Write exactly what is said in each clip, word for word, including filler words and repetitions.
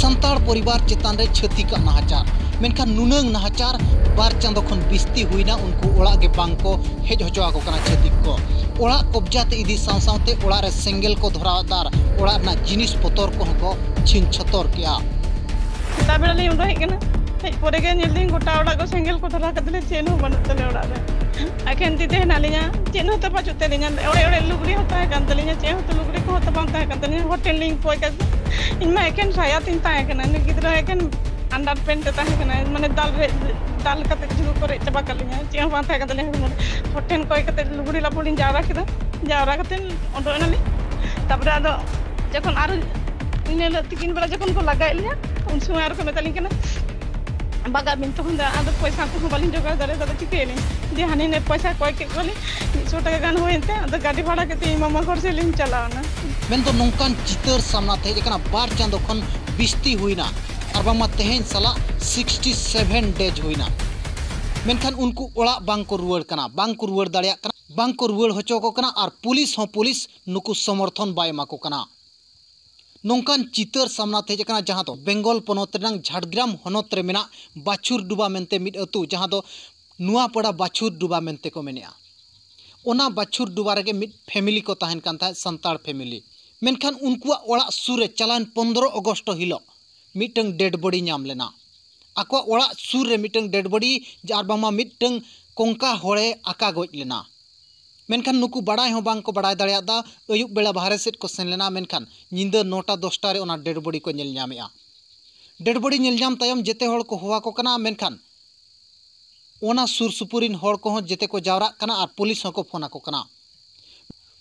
ᱥᱟᱱᱛᱟᱲ ᱯᱚᱨᱤᱵᱟᱨ ᱪᱮᱛᱟᱱ ᱨᱮ ᱪᱷᱟᱹᱛᱤᱠᱟᱜ ᱱᱟᱦᱟᱪᱟᱨ᱾ ᱢᱮᱱᱠᱷᱟᱱ ᱱᱩᱱᱟᱹᱝ ᱱᱟᱦᱟᱪᱟᱨ ᱵᱟᱨ ᱪᱟᱸᱫᱚ ᱠᱷᱚᱱ ᱵᱤᱥᱛᱤ ᱦᱩᱭᱱᱟ, ᱩᱱᱠᱩ ᱚᱲᱟᱜ ᱜᱮ ᱵᱟᱝ ᱠᱚ ᱦᱮᱡ ᱦᱚᱪᱚ ᱟᱠᱚ ᱠᱟᱱᱟ ᱪᱷᱟᱹᱛᱤᱠ ᱠᱚ᱾ ᱚᱲᱟᱜ ᱠᱚᱵᱡᱟ ᱛᱮ ᱤᱫᱤ ᱥᱟᱶ ᱥᱟᱶᱛᱮ ᱚᱲᱟᱜ ᱨᱮ ᱥᱮᱸᱜᱮᱞ ᱠᱚ ᱫᱷᱚᱨᱟᱣ ᱮᱫᱟ ᱟᱨ ᱚᱲᱟᱜ ᱨᱮᱱᱟᱜ ᱡᱤᱱᱤᱥ ᱯᱚᱛᱚᱨ ᱠᱚᱦᱚᱸ ᱠᱚ ᱪᱷᱤᱱ ᱪᱷᱚᱛᱚᱨ ᱠᱮᱜᱼᱟ᱾ ᱥᱮᱛᱟᱜ ᱵᱮᱲᱟ ᱞᱤᱧ ᱩᱰᱩᱠ ᱦᱮᱡ ᱠᱟᱱᱟ, ᱦᱮᱡ ᱯᱚᱨᱮ ᱜᱮ ᱧᱮᱞ ᱫᱟᱹᱧ ᱜᱚᱴᱟ ᱚᱲᱟᱜ ᱠᱚ ᱥᱮᱸᱜᱮᱞ ᱠᱚ ᱫᱷᱚᱨᱟᱣ ᱠᱟᱫᱟ, ᱪᱮᱫ ᱦᱚᱸ ᱵᱟᱹᱱᱩᱜ ᱛᱟᱞᱮ ᱚᱲᱟᱜ ᱨᱮ᱾ ᱮᱠᱷᱮᱱ ᱛᱤ ᱛᱮ ᱦᱮᱱᱟᱜ ᱞᱤᱧᱟ, ᱪᱮᱫ ᱦᱚᱸ ᱛᱚ ᱵᱟᱹᱪᱩᱜ ᱛᱟᱹᱞᱤᱧᱟ᱾ ᱚᱲᱮᱡ ᱚᱲᱮᱡ ᱞᱩᱜᱽᱲᱤ ᱦᱚᱸ ᱛᱟᱦᱮᱸ ᱠᱟᱱ ᱛᱟᱹᱞᱤᱧᱟ, ᱪᱮᱫ ᱦᱚᱸ ᱛᱚ ᱞᱩᱜᱽᱲᱤ ᱠᱚᱦᱚᱸ ᱛᱚ ᱵᱟᱝ ᱛᱟᱦᱮᱸ ᱠᱟᱱ ᱛᱟᱹᱞᱤᱧᱟ᱾ ᱦᱚᱴᱮᱱ ᱞᱤᱧ ᱠᱚᱭ ᱠᱟᱫᱟ, ᱤᱧ ᱢᱟ ᱮᱠᱷᱮᱱ ᱥᱟᱭᱟ ᱛᱤᱧ ᱛᱟᱦᱮᱸ ᱠᱟᱱᱟ, ᱩᱱᱤ ᱜᱤᱫᱽᱨᱟᱹ ᱮᱠᱷᱮᱱ ᱟᱱᱰᱟᱨ ᱯᱮᱱᱴ ᱮ ᱛᱟᱦᱮᱸ ᱠᱟᱱᱟ, ᱢᱟᱱᱮ ᱫᱟᱞ ᱨᱮ, ᱫᱟᱞ ᱠᱟᱛᱮ ᱡᱷᱩᱲᱩ ᱠᱚ ᱨᱮᱡ ᱪᱟᱵᱟ ᱠᱟᱜ ᱞᱤᱧᱟ, ᱪᱮᱫ ᱦᱚᱸ ᱵᱟᱝ ᱛᱟᱦᱮᱸ ᱠᱟᱱ ᱛᱟᱹᱞᱤᱧᱟ ᱦᱚᱲᱢᱚ ᱨᱮ᱾ ᱦᱚᱴᱮᱱ ᱠᱚᱭ ᱠᱟᱛᱮ ᱞᱩᱜᱽᱲᱤ ᱞᱟᱯᱚ ᱞᱤᱧ ᱡᱟᱣᱨᱟ ᱠᱮᱫᱟ, ᱡᱟᱣᱨᱟ ᱠᱟᱛᱮ ᱚᱰᱚᱠ ᱮᱱᱟᱞᱤᱧ᱾ ᱛᱟᱯᱚᱨᱮ ᱟᱫᱚ ᱡᱚᱠᱷᱚᱱ ᱟᱨᱚ ᱤᱱᱟᱹ ᱦᱤᱞᱳᱜ ᱛᱤᱠᱤᱱ ᱵᱮᱲᱟ ᱡᱚᱠᱷᱚᱱ ᱠᱚ ᱞᱟᱜᱟᱭᱮᱫ ᱞᱤᱧᱟ, ᱩᱱ ᱥᱚᱢᱚᱭ ᱟᱨᱚ ᱠᱚ ᱢᱮᱛᱟ ᱞᱤᱧ ᱠᱟᱱᱟ, "ᱵᱟᱜᱟᱜ ᱵᱤᱱ", ᱛᱚᱠᱷᱚᱱ ᱫᱚ ᱟᱫᱚ ᱯᱚᱭᱥᱟ ᱠᱚᱦᱚᱸ ᱵᱟᱹᱞᱤᱧ ᱡᱚᱜᱟᱲ ᱫᱟᱲᱮᱭᱟᱫᱟ, ᱟᱫᱚ ᱪᱤᱠᱟᱹᱭᱟᱞᱤᱧ? ᱡᱮ ᱦᱟᱹᱱᱤ ᱱᱟᱹᱭ ᱯᱚᱭᱥᱟ ᱠᱚᱭ ᱠᱮᱫ ᱠᱚᱣᱟᱞᱤᱧ, ᱢᱤᱫ ᱥᱚ ᱴᱟᱠᱟ ᱜᱟᱱ ᱦᱩᱭᱮᱱ ᱛᱮ ᱟᱫᱚ ᱜᱟᱹᱰᱤ ᱵᱷᱟᱲᱟ ᱠᱟᱛᱮ ᱤᱧ ᱢᱟᱢᱟ ᱜᱷᱚᱨ ᱥᱮᱫ ᱞᱤᱧ ᱪᱟᱞᱟᱣᱱᱟ᱾ ᱢᱮᱱᱫᱚ ᱱᱚᱝᱠᱟᱱ ᱪᱤᱛᱟᱹᱨ ᱥᱟᱢᱱᱟ ᱛᱮ ᱦᱮᱡ ᱟᱠᱟᱱᱟ, ᱵᱟᱨ ᱪᱟᱸᱫᱚ ᱠᱷᱚᱱ ᱵᱤᱥᱛᱤ ᱦᱩᱭᱱᱟ, ᱟᱨ ᱵᱟᱝᱢᱟ ᱛᱮᱦᱮᱧ ᱥᱟᱞᱟᱜ ᱥᱤᱠᱥᱴᱤ ᱥᱮᱵᱷᱮᱱ ᱰᱮᱡᱽ ᱦᱩᱭᱱᱟ᱾ ᱢᱮᱱᱠᱷᱟᱱ ᱩᱱᱠᱩ ᱚᱲᱟᱜ ᱵᱟᱝ ᱠᱚ ᱨᱩᱣᱟᱹᱲ ᱠᱟᱱᱟ, ᱵᱟᱝ ᱠᱚ ᱨᱩᱣᱟᱹᱲ ᱫᱟᱲᱮᱭᱟᱜ ᱠᱟᱱᱟ, ᱵᱟᱝ ᱠᱚ ᱨᱩᱣᱟᱹᱲ ᱦᱚᱪᱚ ᱟᱠᱚ ᱠᱟᱱᱟ, ᱟᱨ ᱯᱩᱞᱤᱥ ᱦᱚᱸ ᱯᱩᱞᱤᱥ ᱱᱩᱠᱩ ᱥᱚᱢᱚᱨᱛᱷᱚᱱ ᱵᱟᱭ ᱮᱢᱟ ᱠᱚ ᱠᱟᱱᱟ᱾ ᱱᱚᱝᱠᱟᱱ ᱪᱤᱛᱟᱹᱨ ᱥᱟᱢᱱᱟ ᱛᱮ ᱦᱮᱡ ᱟᱠᱟᱱᱟ, ᱡᱟᱦᱟᱸ ᱫᱚ ᱵᱮᱝᱜᱚᱞ ᱯᱚᱱᱚᱛ ᱨᱮᱱᱟᱜ ᱡᱷᱟᱲᱜᱨᱟᱢ ᱦᱚᱱᱚᱛ ᱨᱮ ᱢᱮᱱᱟᱜ ᱵᱟᱪᱷᱩᱨ ᱰᱩᱵᱟ ᱢᱮᱱᱛᱮ ᱢᱤᱫ ᱟᱹᱛᱩ, ᱡᱟᱦᱟᱸ ᱫᱚ ᱱᱚᱣᱟ ᱯᱟᱲᱟ ᱵᱟᱪᱷᱩᱨ ᱰᱩᱵᱟ ᱢᱮᱱᱛᱮ ᱠᱚ ᱢᱮᱱᱮᱜᱼᱟ᱾ ᱚᱱᱟ ᱵᱟᱪᱷᱩᱨ ᱰᱩᱵᱟ ᱨᱮᱜᱮ ᱢᱤᱫ ᱯᱷᱮᱢᱤᱞᱤ ᱠᱚ ᱛᱟᱦᱮᱱ ᱠᱟᱱ ᱛᱟᱦᱮᱸᱫ, ᱥᱟᱱᱛᱟᱲ ᱯᱷᱮᱢᱤᱞᱤ᱾ ᱢᱮᱱᱠᱷᱟᱱ ᱩᱱᱠᱩᱣᱟᱜ ᱚᱲᱟᱜ ᱥᱩᱨ ᱨᱮ ᱪᱟᱞᱟᱣᱮᱱ ᱯᱚᱱᱫᱽᱨᱚ ᱚᱜᱚᱥᱴ ᱦᱤᱞᱳᱜ ᱢᱤᱫᱴᱟᱝ ᱰᱮᱰ ᱵᱚᱰᱤ ᱧᱟᱢ ᱞᱮᱱᱟ᱾ ᱟᱠᱚᱣᱟᱜ ᱚᱲᱟᱜ ᱥᱩᱨ ᱨᱮ ᱢᱤᱫᱴᱟᱝ ᱰᱮᱰ ᱵᱚᱰᱤ, ᱟᱨ ᱵᱟᱝᱢᱟ ᱢᱤᱫᱴᱟᱝ ᱠᱚᱝᱠᱟ ᱦᱚᱲᱮ ᱟᱠᱟ ᱜᱚᱡ ᱞᱮᱱᱟ᱾ ᱢᱮᱱᱠᱷᱟᱱ ᱱᱩᱠᱩ ᱵᱟᱲᱟᱭ ᱦᱚᱸ ᱵᱟᱝ ᱠᱚ ᱵᱟᱲᱟᱭ ᱫᱟᱲᱮᱭᱟᱫᱟ᱾ ᱟᱹᱭᱩᱵ ᱵᱮᱲᱟ ᱵᱟᱦᱨᱮ ᱥᱮᱫ ᱠᱚ ᱥᱮᱱ ᱞᱮᱱᱟ, ᱢᱮᱱᱠᱷᱟᱱ ᱧᱤᱫᱟᱹ ᱱᱚᱴᱟ ᱫᱚᱥᱴᱟ ᱨᱮ ᱚᱱᱟ ᱰᱮᱰ ᱵᱚᱰᱤ ᱠᱚ ᱧᱮᱞ ᱧᱟᱢᱮᱜᱼᱟ᱾ ᱰᱮᱰ ᱵᱚᱰᱤ ᱧᱮᱞ ᱧᱟᱢ ᱛᱟᱭᱚᱢ ᱡᱮᱛᱮ ᱦᱚᱲ ᱠᱚ ᱦᱚᱦᱚ ᱟᱠᱚ ᱠᱟᱱᱟ, ᱢᱮᱱᱠᱷᱟᱱ ᱚᱱᱟ ᱥᱩᱨ ᱥᱩᱯᱩᱨ ᱨᱤᱱ ᱦᱚᱲ ᱠᱚᱦᱚᱸ ᱡᱮᱛᱮ ᱠᱚ ᱡᱟᱣᱨᱟᱜ ᱠᱟᱱᱟ ᱟᱨ ᱯᱩᱞᱤᱥ ᱦᱚᱸᱠᱚ ᱯᱷᱳᱱ ᱟᱠᱚ ᱠᱟᱱᱟ᱾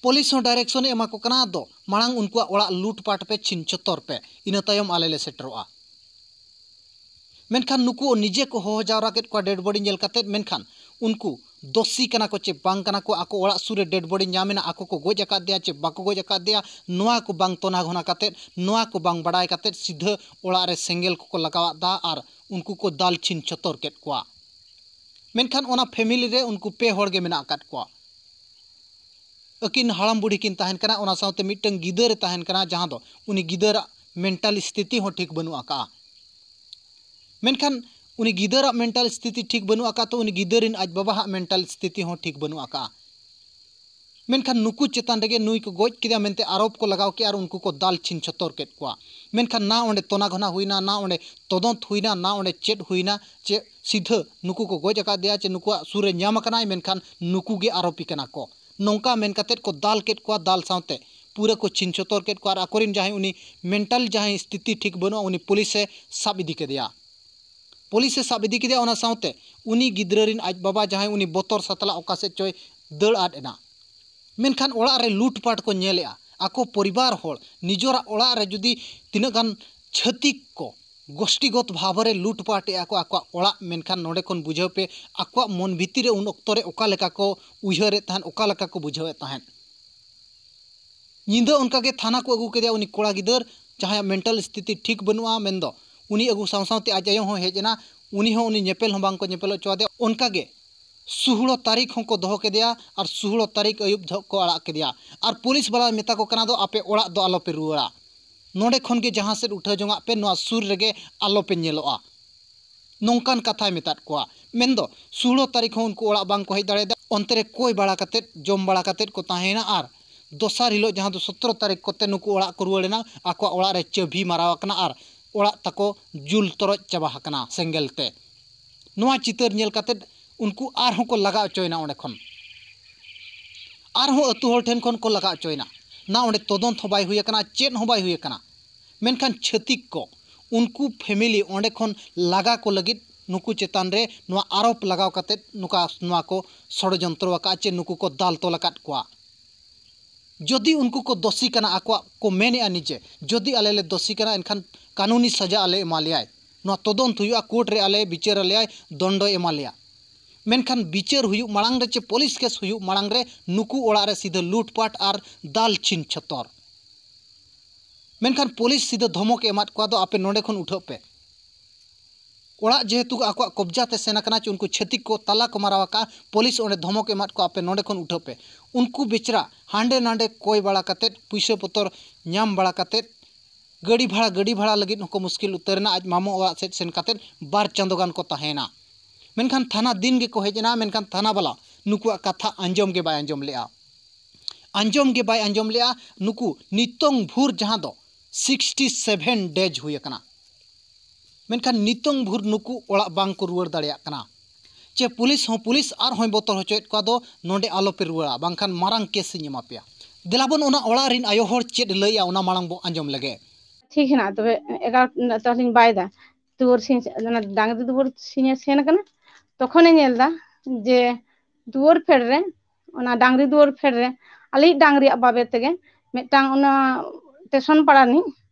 ᱯᱩᱞᱤᱥ ᱦᱚᱸ ᱰᱟᱭᱨᱮᱠᱥᱚᱱ ᱮ ᱮᱢᱟ ᱠᱚ ᱠᱟᱱᱟ, ᱫᱚ ᱢᱟᱲᱟᱝ ᱩᱱᱠᱩᱣᱟᱜ ᱚᱲᱟᱜ ᱞᱩᱴ ᱯᱟᱴ ᱯᱮ, ᱪᱷᱤᱱ ᱪᱷᱚᱛᱚᱨ ᱯᱮ, ᱤᱱᱟᱹ ᱛᱟᱭᱚᱢ ᱟᱞᱮ ᱞᱮ ᱥᱮᱴᱮᱨᱚᱜᱼᱟ᱾ ᱢᱮᱱᱠᱷᱟᱱ ᱱᱩᱠᱩ ᱱᱤᱡᱮ ᱠᱚ ᱦᱚᱦᱚ ᱡᱟᱣᱨᱟ ᱠᱮᱫ ᱠᱚᱣᱟ ᱰᱮᱰ ᱵᱚᱰᱤ ᱧᱮᱞ ᱠᱟᱛᱮᱫ, ᱢᱮᱱᱠᱷᱟᱱ ᱩᱱᱠᱩ ᱫᱳᱥᱤ ᱠᱟᱱᱟ ᱠᱚ ᱪᱮ ᱵᱟᱝ ᱠᱟᱱᱟ ᱠᱚ, ᱟᱠᱚ ᱚᱲᱟᱜ ᱥᱩᱨ ᱨᱮ ᱰᱮᱰ ᱵᱚᱰᱤ ᱧᱟᱢ ᱮᱱᱟ, ᱟᱠᱚ ᱠᱚ ᱜᱚᱡ ᱟᱠᱟᱫᱮᱭᱟ ᱪᱮ ᱵᱟᱠᱚ ᱜᱚᱡ ᱟᱠᱟᱫᱮᱭᱟ, ᱱᱚᱣᱟ ᱠᱚ ᱵᱟᱝ ᱛᱚᱱᱟ ᱜᱷᱚᱱᱟ ᱠᱟᱛᱮᱫ, ᱱᱚᱣᱟ ᱠᱚ ᱵᱟᱝ ᱵᱟᱲᱟᱭ ᱠᱟᱛᱮᱫ ᱥᱤᱫᱷᱟᱹ ᱚᱲᱟᱜ ᱨᱮ ᱥᱮᱸᱜᱮᱞ ᱠᱚᱠᱚ ᱞᱟᱜᱟᱣᱟᱫ ᱫᱟ ᱟᱨ ᱩᱱᱠᱩ ᱠᱚ ᱫᱟᱞ ᱪᱷᱤᱱ ᱪᱷᱚᱛᱚᱨ ᱠᱮᱫ ᱠᱚᱣᱟ᱾ ᱢᱮᱱᱠᱷᱟᱱ ᱚᱱᱟ ᱯᱷᱮᱢᱤᱞᱤ ᱨᱮ ᱩᱱᱠᱩ ᱯᱮ ᱦᱚᱲ ᱜᱮ ᱢᱮᱱᱟᱜ ᱟᱠᱟᱫ ᱠᱚᱣᱟ᱾ ᱟᱹᱠᱤᱱ ᱦᱟᱲᱟᱢ ᱵᱩᱲᱦᱤ ᱠᱤᱱ ᱛᱟᱦᱮᱱ ᱠᱟᱱᱟ, ᱚᱱᱟ ᱥᱟᱶᱛᱮ ᱢᱤᱫᱴᱟᱝ ᱜᱤᱫᱟᱹᱨᱮ ᱛᱟᱦᱮᱱ ᱠᱟᱱᱟ, ᱡᱟᱦᱟᱸ ᱫᱚ ᱩᱱᱤ ᱜᱤᱫᱟᱹᱨᱟᱜ ᱢᱮᱱᱴᱟᱞ ᱥᱛᱷᱤᱛᱤ ᱦᱚᱸ ᱴᱷᱤᱠ ᱵᱟᱹᱱᱩᱜ ᱟᱠᱟᱫᱼᱟ᱾ ᱢᱮᱱᱠᱷᱟᱱ ᱩᱱᱤ ᱜᱤᱫᱟᱹᱨᱟᱜ ᱢᱮᱱᱴᱟᱞ ᱥᱛᱷᱤᱛᱤ ᱴᱷᱤᱠ ᱵᱟᱹᱱᱩᱜ ᱟᱠᱟᱫ, ᱛᱚ ᱩᱱᱤ ᱜᱤᱫᱟᱹᱨ ᱨᱮᱱ ᱟᱡ ᱵᱟᱵᱟᱣᱟᱜ ᱢᱮᱱᱴᱟᱞ ᱥᱛᱷᱤᱛᱤ ᱦᱚᱸ ᱴᱷᱤᱠ ᱵᱟᱹᱱᱩᱜ ᱟᱠᱟᱫᱼᱟ᱾ ᱢᱮᱱᱠᱷᱟᱱ ᱱᱩᱠᱩ ᱪᱮᱛᱟᱱ ᱨᱮᱜᱮ ᱱᱩᱭ ᱠᱚ ᱜᱚᱡ ᱠᱮᱫᱮᱭᱟ ᱢᱮᱱᱛᱮ ᱟᱨᱳᱯ ᱠᱚ ᱞᱟᱜᱟᱣ ᱠᱮᱫᱼᱟ ᱟᱨ ᱩᱱᱠᱩ ᱠᱚ ᱫᱟᱞ ᱪᱷᱤᱱ ᱪᱷᱚᱛᱚᱨ ᱠᱮᱫ ᱠᱚᱣᱟ᱾ ᱢᱮᱱᱠᱷᱟᱱ ᱱᱟ ᱚᱸᱰᱮ ᱛᱚᱱᱟ ᱜᱷᱚᱱᱟ ᱦᱩᱭᱱᱟ, ᱱᱟ ᱚᱸᱰᱮ ᱛᱚᱫᱚᱱᱛ ᱦᱩᱭᱱᱟ, ᱱᱟ ᱚᱸᱰᱮ ᱪᱮᱫ ᱦᱩᱭᱱᱟ, ᱪᱮᱫ ᱥᱤᱫᱷᱟᱹ ᱱᱩᱠᱩ ᱠᱚ ᱜᱚᱡ ᱟᱠᱟᱫᱮᱭᱟ ᱪᱮ ᱱᱩᱠᱩᱣᱟᱜ ᱥᱩᱨ ᱨᱮ ᱧᱟᱢ ᱟᱠᱟᱱᱟᱭ, ᱢᱮᱱᱠᱷᱟᱱ ᱱᱩᱠᱩ ᱜᱮ ᱟᱨᱳᱯᱤ ᱠᱟᱱᱟ ᱠᱚ᱾ ᱱᱚᱝᱠᱟ ᱢᱮᱱ ᱠᱟᱛᱮᱫ ᱠᱚ ᱫᱟᱞ ᱠᱮᱫ ᱠᱚᱣᱟ, ᱫᱟᱞ ᱥᱟᱶᱛᱮ ᱯᱩᱨᱟᱹ ᱠᱚ ᱪᱷᱤᱱ ᱪᱷᱚᱛᱚᱨ ᱠᱮᱫ ᱠᱚᱣᱟ ᱟᱨ ᱟᱠᱚᱨᱮᱱ ᱡᱟᱦᱟᱸᱭ ᱩᱱᱤ ᱢᱮᱱᱴᱟᱞ ᱡᱟᱦᱟᱸᱭ ᱥᱛᱷᱤᱛᱤ ᱴᱷᱤᱠ ᱵᱟᱹᱱᱩᱜᱼᱟ, ᱩᱱᱤ ᱯᱩᱞᱤᱥ ᱮ ᱥᱟᱵ ᱤᱫᱤ ᱠᱮᱫᱮᱭᱟ᱾ ᱯᱩᱞᱤᱥ ᱮ ᱥᱟᱵ ᱤᱫᱤ ᱠᱮᱫᱮᱭᱟ, ᱚᱱᱟ ᱥᱟᱶᱛᱮ ᱩᱱᱤ ᱜᱤᱫᱽᱨᱟᱹ ᱨᱮᱱ ᱟᱡ ᱵᱟᱵᱟ ᱡᱟᱦᱟᱸᱭ ᱩᱱᱤ ᱵᱚᱛᱚᱨ ᱥᱟᱛᱞᱟᱜ ᱚᱠᱟ ᱥᱮᱫ ᱪᱚᱭ ᱫᱟᱹᱲ ᱟᱫ ᱮᱱᱟ᱾ ᱢᱮᱱᱠᱷᱟᱱ ᱚᱲᱟᱜ ᱨᱮ ᱞᱩᱴᱯᱟᱴ ᱠᱚ ᱧᱮᱞᱮᱜᱼᱟ᱾ ᱟᱠᱚ ᱯᱚᱨᱤᱵᱟᱨ ᱦᱚᱲ ᱱᱤᱡᱚᱨᱟᱜ ᱚᱲᱟᱜ ᱨᱮ ᱡᱩᱫᱤ ᱛᱤᱱᱟᱹᱜ ᱜᱟᱱ ᱪᱷᱟᱹᱛᱤᱠ ᱠᱚ ᱜᱳᱥᱴᱤᱜᱚᱛ ᱵᱷᱟᱵᱽ ᱨᱮ ᱞᱩᱴᱯᱟᱴᱮᱜᱼᱟ ᱠᱚ ᱟᱠᱚᱣᱟᱜ ᱚᱲᱟᱜ, ᱢᱮᱱᱠᱷᱟᱱ ᱱᱚᱰᱮ ᱠᱷᱚᱱ ᱵᱩᱡᱷᱟᱹᱣ ᱯᱮ ᱟᱠᱚᱣᱟᱜ ᱢᱚᱱ ᱵᱷᱤᱛᱤᱨ ᱨᱮ ᱩᱱ ᱚᱠᱛᱚ ᱨᱮ ᱚᱠᱟ ᱞᱮᱠᱟ ᱠᱚ ᱩᱭᱦᱟᱹᱨᱮᱫ ᱛᱟᱦᱮᱸᱫ, ᱚᱠᱟ ᱞᱮᱠᱟ ᱠᱚ ᱵᱩᱡᱷᱟᱹᱣᱮᱫ ᱛᱟᱦᱮᱸᱫ᱾ ᱧᱤᱫᱟᱹ ᱚᱱᱠᱟ ᱜᱮ ᱛᱷᱟᱱᱟ ᱠᱚ ᱟᱹᱜᱩ ᱠᱮᱫᱮᱭᱟ ᱩᱱᱤ ᱠᱚᱲᱟ ᱜᱤᱫᱟᱹᱨ, ᱡᱟᱦᱟᱸᱭᱟᱜ ᱢᱮᱱᱴᱟᱞ ᱥᱛᱷᱤᱛᱤ ᱴᱷᱤᱠ ᱵᱟᱹᱱᱩᱜᱼᱟ, ᱢᱮᱱᱫᱚ ᱩᱱᱤ ᱟᱹᱜᱩ ᱥᱟᱶ ᱥᱟᱶᱛᱮ ᱟᱡ ᱟᱭᱳ ᱦᱚᱸ ᱦᱮᱡ ᱮᱱᱟ, ᱩᱱᱤ ᱦᱚᱸ ᱩᱱᱤ ᱧᱮᱯᱮᱞ ᱦᱚᱸ ᱵᱟᱝ ᱠᱚ ᱧᱮᱯᱮᱞ ᱦᱚᱪᱚ ᱟᱫᱮᱭᱟ᱾ ᱚᱱᱠᱟ ᱜᱮ ᱥᱩᱦᱲᱚ ᱛᱟᱹᱨᱤᱠᱷ ᱦᱚᱸᱠᱚ ᱫᱚᱦᱚ ᱠᱮᱫᱮᱭᱟ ᱟᱨ ᱥᱩᱦᱲᱚ ᱛᱟᱹᱨᱤᱠᱷ ᱟᱹᱭᱩᱵ ᱡᱚᱦᱚᱜ ᱠᱚ ᱟᱲᱟᱜ ᱠᱮᱫᱮᱭᱟ᱾ ᱟᱨ ᱯᱩᱞᱤᱥ ᱵᱟᱞᱟ ᱢᱮᱛᱟ ᱠᱚ ᱠᱟᱱᱟ, "ᱫᱚ ᱟᱯᱮ ᱚᱲᱟᱜ ᱫᱚ ᱟᱞᱚᱯᱮ ᱨᱩᱣᱟᱹᱲᱟ, ᱱᱚᱰᱮ ᱠᱷᱚᱱ ᱜᱮ ᱡᱟᱦᱟᱸ ᱥᱮᱫ ᱩᱴᱷᱟᱹᱣ ᱡᱚᱝᱟᱜ ᱯᱮ, ᱱᱚᱣᱟ ᱥᱩᱨ ᱨᱮᱜᱮ ᱟᱞᱚᱯᱮ ᱧᱮᱞᱚᱜᱼᱟ", ᱱᱚᱝᱠᱟᱱ ᱠᱟᱛᱷᱟᱭ ᱢᱮᱛᱟᱫ ᱠᱚᱣᱟ᱾ ᱢᱮᱱᱫᱚ ᱥᱩᱦᱲᱚ ᱛᱟᱹᱨᱤᱠᱷ ᱦᱚᱸ ᱩᱱᱠᱩ ᱚᱲᱟᱜ ᱵᱟᱝ ᱠᱚ ᱦᱮᱡ ᱫᱟᱲᱮᱭᱟᱫᱟ᱾ ᱚᱱᱛᱮ ᱨᱮ ᱠᱚᱭ ᱵᱟᱲᱟ ᱠᱟᱛᱮᱫ, ᱡᱚᱢ ᱵᱟᱲᱟ ᱠᱟᱛᱮᱫ ᱠᱚ ᱛᱟᱦᱮᱸᱭᱮᱱᱟ ᱟᱨ ᱫᱚᱥᱟᱨ ᱦᱤᱞᱳᱜ, ᱡᱟᱦᱟᱸ ᱫᱚ ᱥᱚᱛᱨᱚ ᱛᱟᱹᱨᱤᱠᱷ ᱠᱚᱛᱮ, ᱱᱩᱠᱩ ᱚᱲᱟᱜ ᱠᱚ ᱨᱩᱣᱟᱹᱲ ᱮᱱᱟ᱾ ᱟᱠᱚᱣᱟᱜ ᱚᱲᱟᱜ ᱨᱮ ᱪᱟᱹᱵᱷᱤ ᱢᱟᱨᱟᱣ ᱟᱠᱟᱱᱟ ᱟᱨ ᱚᱲᱟᱜ ᱛᱟᱠᱚ ᱡᱩᱞ ᱛᱚᱨᱚᱡ ᱪᱟᱵᱟ ᱟᱠᱟᱱᱟ ᱥᱮᱸᱜᱮᱞ ᱛᱮ᱾ ᱱᱚᱣᱟ ᱪᱤᱛᱟᱹᱨ ᱧᱮᱞ ᱠᱟᱛᱮᱫ ᱩᱱᱠᱩ ᱟᱨᱦᱚᱸ ᱠᱚ ᱞᱟᱜᱟ ᱚᱪᱚᱭᱮᱱᱟ ᱚᱸᱰᱮ ᱠᱷᱚᱱ᱾ ᱟᱨᱦᱚᱸ ᱟᱹᱛᱩ ᱦᱚᱲ ᱴᱷᱮᱱ ᱠᱷᱚᱱ ᱠᱚ ᱞᱟᱜᱟ ᱚᱪᱚᱭᱮᱱᱟ᱾ ᱱᱟ ᱚᱸᱰᱮ ᱛᱚᱫᱚᱱᱛ ᱦᱚᱸ ᱵᱟᱭ ᱦᱩᱭ ᱟᱠᱟᱱᱟ, ᱪᱮᱫ ᱦᱚᱸ ᱵᱟᱭ ᱦᱩᱭ ᱟᱠᱟᱱᱟ᱾ ᱢᱮᱱᱠᱷᱟᱱ ᱪᱷᱟᱹᱛᱤᱠ ᱠᱚ, ᱩᱱᱠᱩ ᱯᱷᱮᱢᱤᱞᱤ ᱚᱸᱰᱮ ᱠᱷᱚᱱ ᱞᱟᱜᱟ ᱠᱚ ᱞᱟᱹᱜᱤᱫ ᱱᱩᱠᱩ ᱪᱮᱛᱟᱱ ᱨᱮ ᱱᱚᱣᱟ ᱟᱨᱳᱯ ᱞᱟᱜᱟᱣ ᱠᱟᱛᱮᱫ ᱱᱚᱝᱠᱟ ᱱᱚᱣᱟ ᱠᱚ ᱥᱚᱲᱚᱡᱚᱱᱛᱨᱚ ᱟᱠᱟᱫᱼᱟ ᱪᱮ ᱱᱩᱠᱩ ᱠᱚ ᱫᱟᱞ ᱛᱚᱞ ᱟᱠᱟᱫ ᱠᱚᱣᱟ᱾ ᱡᱩᱫᱤ ᱩᱱᱠᱩ ᱠᱚ ᱫᱳᱥᱤ ᱠᱟᱱᱟ, ᱟᱠᱚᱣᱟᱜ ᱠᱚ ᱢᱮᱱᱮᱜᱼᱟ ᱱᱤᱡᱮ, ᱡᱩᱫᱤ ᱟᱞᱮ ᱞᱮ ᱫᱳᱥᱤ ᱠᱟᱱᱟ, ᱮᱱᱠᱷᱟᱱ ᱠᱟᱹᱱᱩᱱᱤ ᱥᱟᱡᱟ ᱟᱞᱮ ᱮᱢᱟ ᱞᱮᱭᱟᱭ, ᱱᱚᱣᱟ ᱛᱚᱫᱚᱱᱛ ᱦᱩᱭᱩᱜᱼᱟ, ᱠᱳᱨᱴ ᱨᱮ ᱟᱞᱮ ᱵᱤᱪᱟᱹᱨ ᱟᱞᱮᱭᱟᱭ, ᱫᱚᱱᱰᱚᱭ ᱮᱢᱟ ᱞᱮᱭᱟ᱾ ᱢᱮᱱᱠᱷᱟᱱ ᱵᱤᱪᱟᱹᱨ ᱦᱩᱭᱩᱜ ᱢᱟᱲᱟᱝ ᱨᱮ ᱪᱮ ᱯᱩᱞᱤᱥ ᱠᱮᱥ ᱦᱩᱭᱩᱜ ᱢᱟᱲᱟᱝ ᱨᱮ ᱱᱩᱠᱩ ᱚᱲᱟᱜ ᱨᱮ ᱥᱤᱫᱷᱟᱹ ᱞᱩᱴᱯᱟᱴ ᱟᱨ ᱫᱟᱞ ᱪᱷᱤᱱ ᱪᱷᱚᱛᱚᱨ᱾ ᱢᱮᱱᱠᱷᱟᱱ ᱯᱩᱞᱤᱥ ᱥᱤᱫᱷᱟᱹ ᱫᱷᱚᱢᱚᱠ ᱮ ᱮᱢᱟᱫ ᱠᱚᱣᱟ, "ᱫᱚ ᱟᱯᱮ ᱱᱚᱰᱮ ᱠᱷᱚᱱ ᱩᱴᱷᱟᱹᱜ ᱯᱮ᱾" ᱚᱲᱟᱜ ᱡᱮᱦᱮᱛᱩ ᱟᱠᱚᱣᱟᱜ ᱠᱚᱵᱽᱡᱟ ᱛᱮ ᱥᱮᱱ ᱟᱠᱟᱱᱟ, ᱪᱮ ᱩᱱᱠᱩ ᱪᱷᱟᱹᱛᱤᱠ ᱠᱚ ᱛᱟᱞᱟ ᱠᱚ ᱢᱟᱨᱟᱣ ᱟᱠᱟᱫᱼᱟ, ᱯᱩᱞᱤᱥ ᱚᱸᱰᱮ ᱫᱷᱚᱢᱚᱠ ᱮ ᱮᱢᱟᱫ ᱠᱚᱣᱟ, "ᱟᱯᱮ ᱱᱚᱰᱮ ᱠᱷᱚᱱ ᱩᱴᱷᱟᱹᱜ ᱯᱮ᱾" ᱩᱱᱠᱩ ᱵᱮᱪᱨᱟ ᱦᱟᱸᱰᱮ ᱱᱟᱰᱮ ᱠᱚᱭ ᱵᱟᱲᱟ ᱠᱟᱛᱮᱫ, ᱯᱩᱭᱥᱟᱹ ᱯᱚᱛᱚᱨ ᱧᱟᱢ ᱵᱟᱲᱟ ᱠᱟᱛᱮᱫ, ᱜᱟᱹᱰᱤ ᱵᱷᱟᱲᱟ, ᱜᱟᱹᱰᱤ ᱵᱷᱟᱲᱟ ᱞᱟᱹᱜᱤᱫ ᱦᱚᱸᱠᱚ ᱢᱩᱥᱠᱤᱞ ᱩᱛᱟᱹᱨ ᱮᱱᱟ᱾ ᱟᱡ ᱢᱟᱢᱚ ᱚᱲᱟᱜ ᱥᱮᱫ ᱥᱮᱱ ᱠᱟᱛᱮᱫ ᱵᱟᱨ ᱪᱟᱸᱫᱳ ᱜᱟᱱ ᱠᱚ ᱛᱟᱦᱮᱸᱭᱮᱱᱟ᱾ ᱢᱮᱱᱠᱷᱟᱱ ᱛᱷᱟᱱᱟ ᱫᱤᱱ ᱜᱮᱠᱚ ᱦᱮᱡ ᱮᱱᱟ, ᱢᱮᱱᱠᱷᱟᱱ ᱛᱷᱟᱱᱟ ᱵᱟᱞᱟ ᱱᱩᱠᱩᱣᱟᱜ ᱠᱟᱛᱷᱟ ᱟᱸᱡᱚᱢ ᱜᱮ ᱵᱟᱭ ᱟᱸᱡᱚᱢ ᱞᱮᱜᱼᱟ᱾ ᱟᱸᱡᱚᱢ ᱜᱮ ᱵᱟᱭ ᱟᱸᱡᱚᱢ ᱞᱮᱜᱼᱟ᱾ ᱱᱩᱠᱩ ᱱᱤᱛᱚᱝ ᱵᱷᱳᱨ, ᱡᱟᱦᱟᱸ ᱫᱚ sixty seven days ᱦᱩᱭ ᱟᱠᱟᱱᱟ, ᱢᱮᱱᱠᱷᱟᱱ ᱱᱤᱛᱚᱝ ᱵᱷᱳᱨ ᱱᱩᱠᱩ ᱚᱲᱟᱜ ᱵᱟᱝ ᱠᱚ ᱨᱩᱣᱟᱹᱲ ᱫᱟᱲᱮᱭᱟᱜ ᱠᱟᱱᱟ᱾ ᱪᱮ ᱯᱩᱞᱤᱥ ᱦᱚᱸ, ᱯᱩᱞᱤᱥ ᱟᱨᱦᱚᱸᱭ ᱵᱚᱛᱚᱨ ᱦᱚᱪᱚᱭᱮᱫ ᱠᱚᱣᱟ, ᱫᱚ ᱱᱚᱰᱮ ᱟᱞᱚᱯᱮ ᱨᱩᱣᱟᱹᱲᱟ, ᱵᱟᱝᱠᱷᱟᱱ ᱢᱟᱨᱟᱝ ᱠᱮᱥ ᱤᱧ ᱮᱢᱟ ᱯᱮᱭᱟ᱾ ᱫᱮᱞᱟᱵᱚᱱ ᱚᱱᱟ ᱚᱲᱟᱜ ᱨᱤᱱ ᱟᱭᱳ ᱦᱚᱲ ᱪᱮᱫ ᱮ ᱞᱟᱹᱭᱮᱜᱼᱟ, ᱚᱱᱟ ᱢᱟᱲᱟᱝ ᱵᱚ ᱟᱸᱡᱚᱢ ᱞᱮᱜᱮ᱾ ᱴᱷᱤᱠ ᱦᱮᱱᱟᱜᱼᱟ, ᱛᱚᱵᱮ ᱮᱜᱟᱨᱚ ᱛᱟᱦᱞᱮᱧ ᱵᱟᱭ ᱫᱟ, ᱫᱩᱣᱟᱹᱨ ᱥᱤᱧ, ᱚᱱᱟ ᱰᱟᱝᱨᱤ ᱫᱩᱣᱟᱹᱨ ᱥᱤᱧᱮ ᱥᱮᱱ ᱠᱟᱱᱟ, ᱛᱚᱠᱷᱚᱱᱮ ᱧᱮᱞ ᱫᱟ ᱡᱮ ᱫᱩᱣᱟᱹᱨ ᱯᱷᱮᱰ ᱨᱮ, ᱚᱱᱟ ᱰᱟᱝᱨᱤ ᱫᱩᱣᱟᱹᱨ ᱯᱷᱮᱰ ᱨᱮ ᱟᱞᱮᱭᱤᱡ ᱰᱟᱝᱨᱤᱭᱟᱜ ᱵᱟᱵᱮᱨ ᱛᱮᱜᱮ ᱢᱤᱫᱴᱟᱝ ᱚᱱᱟ ᱴᱮᱥᱚᱱ ᱯᱟᱲᱟ ᱨᱤᱱᱤᱡ,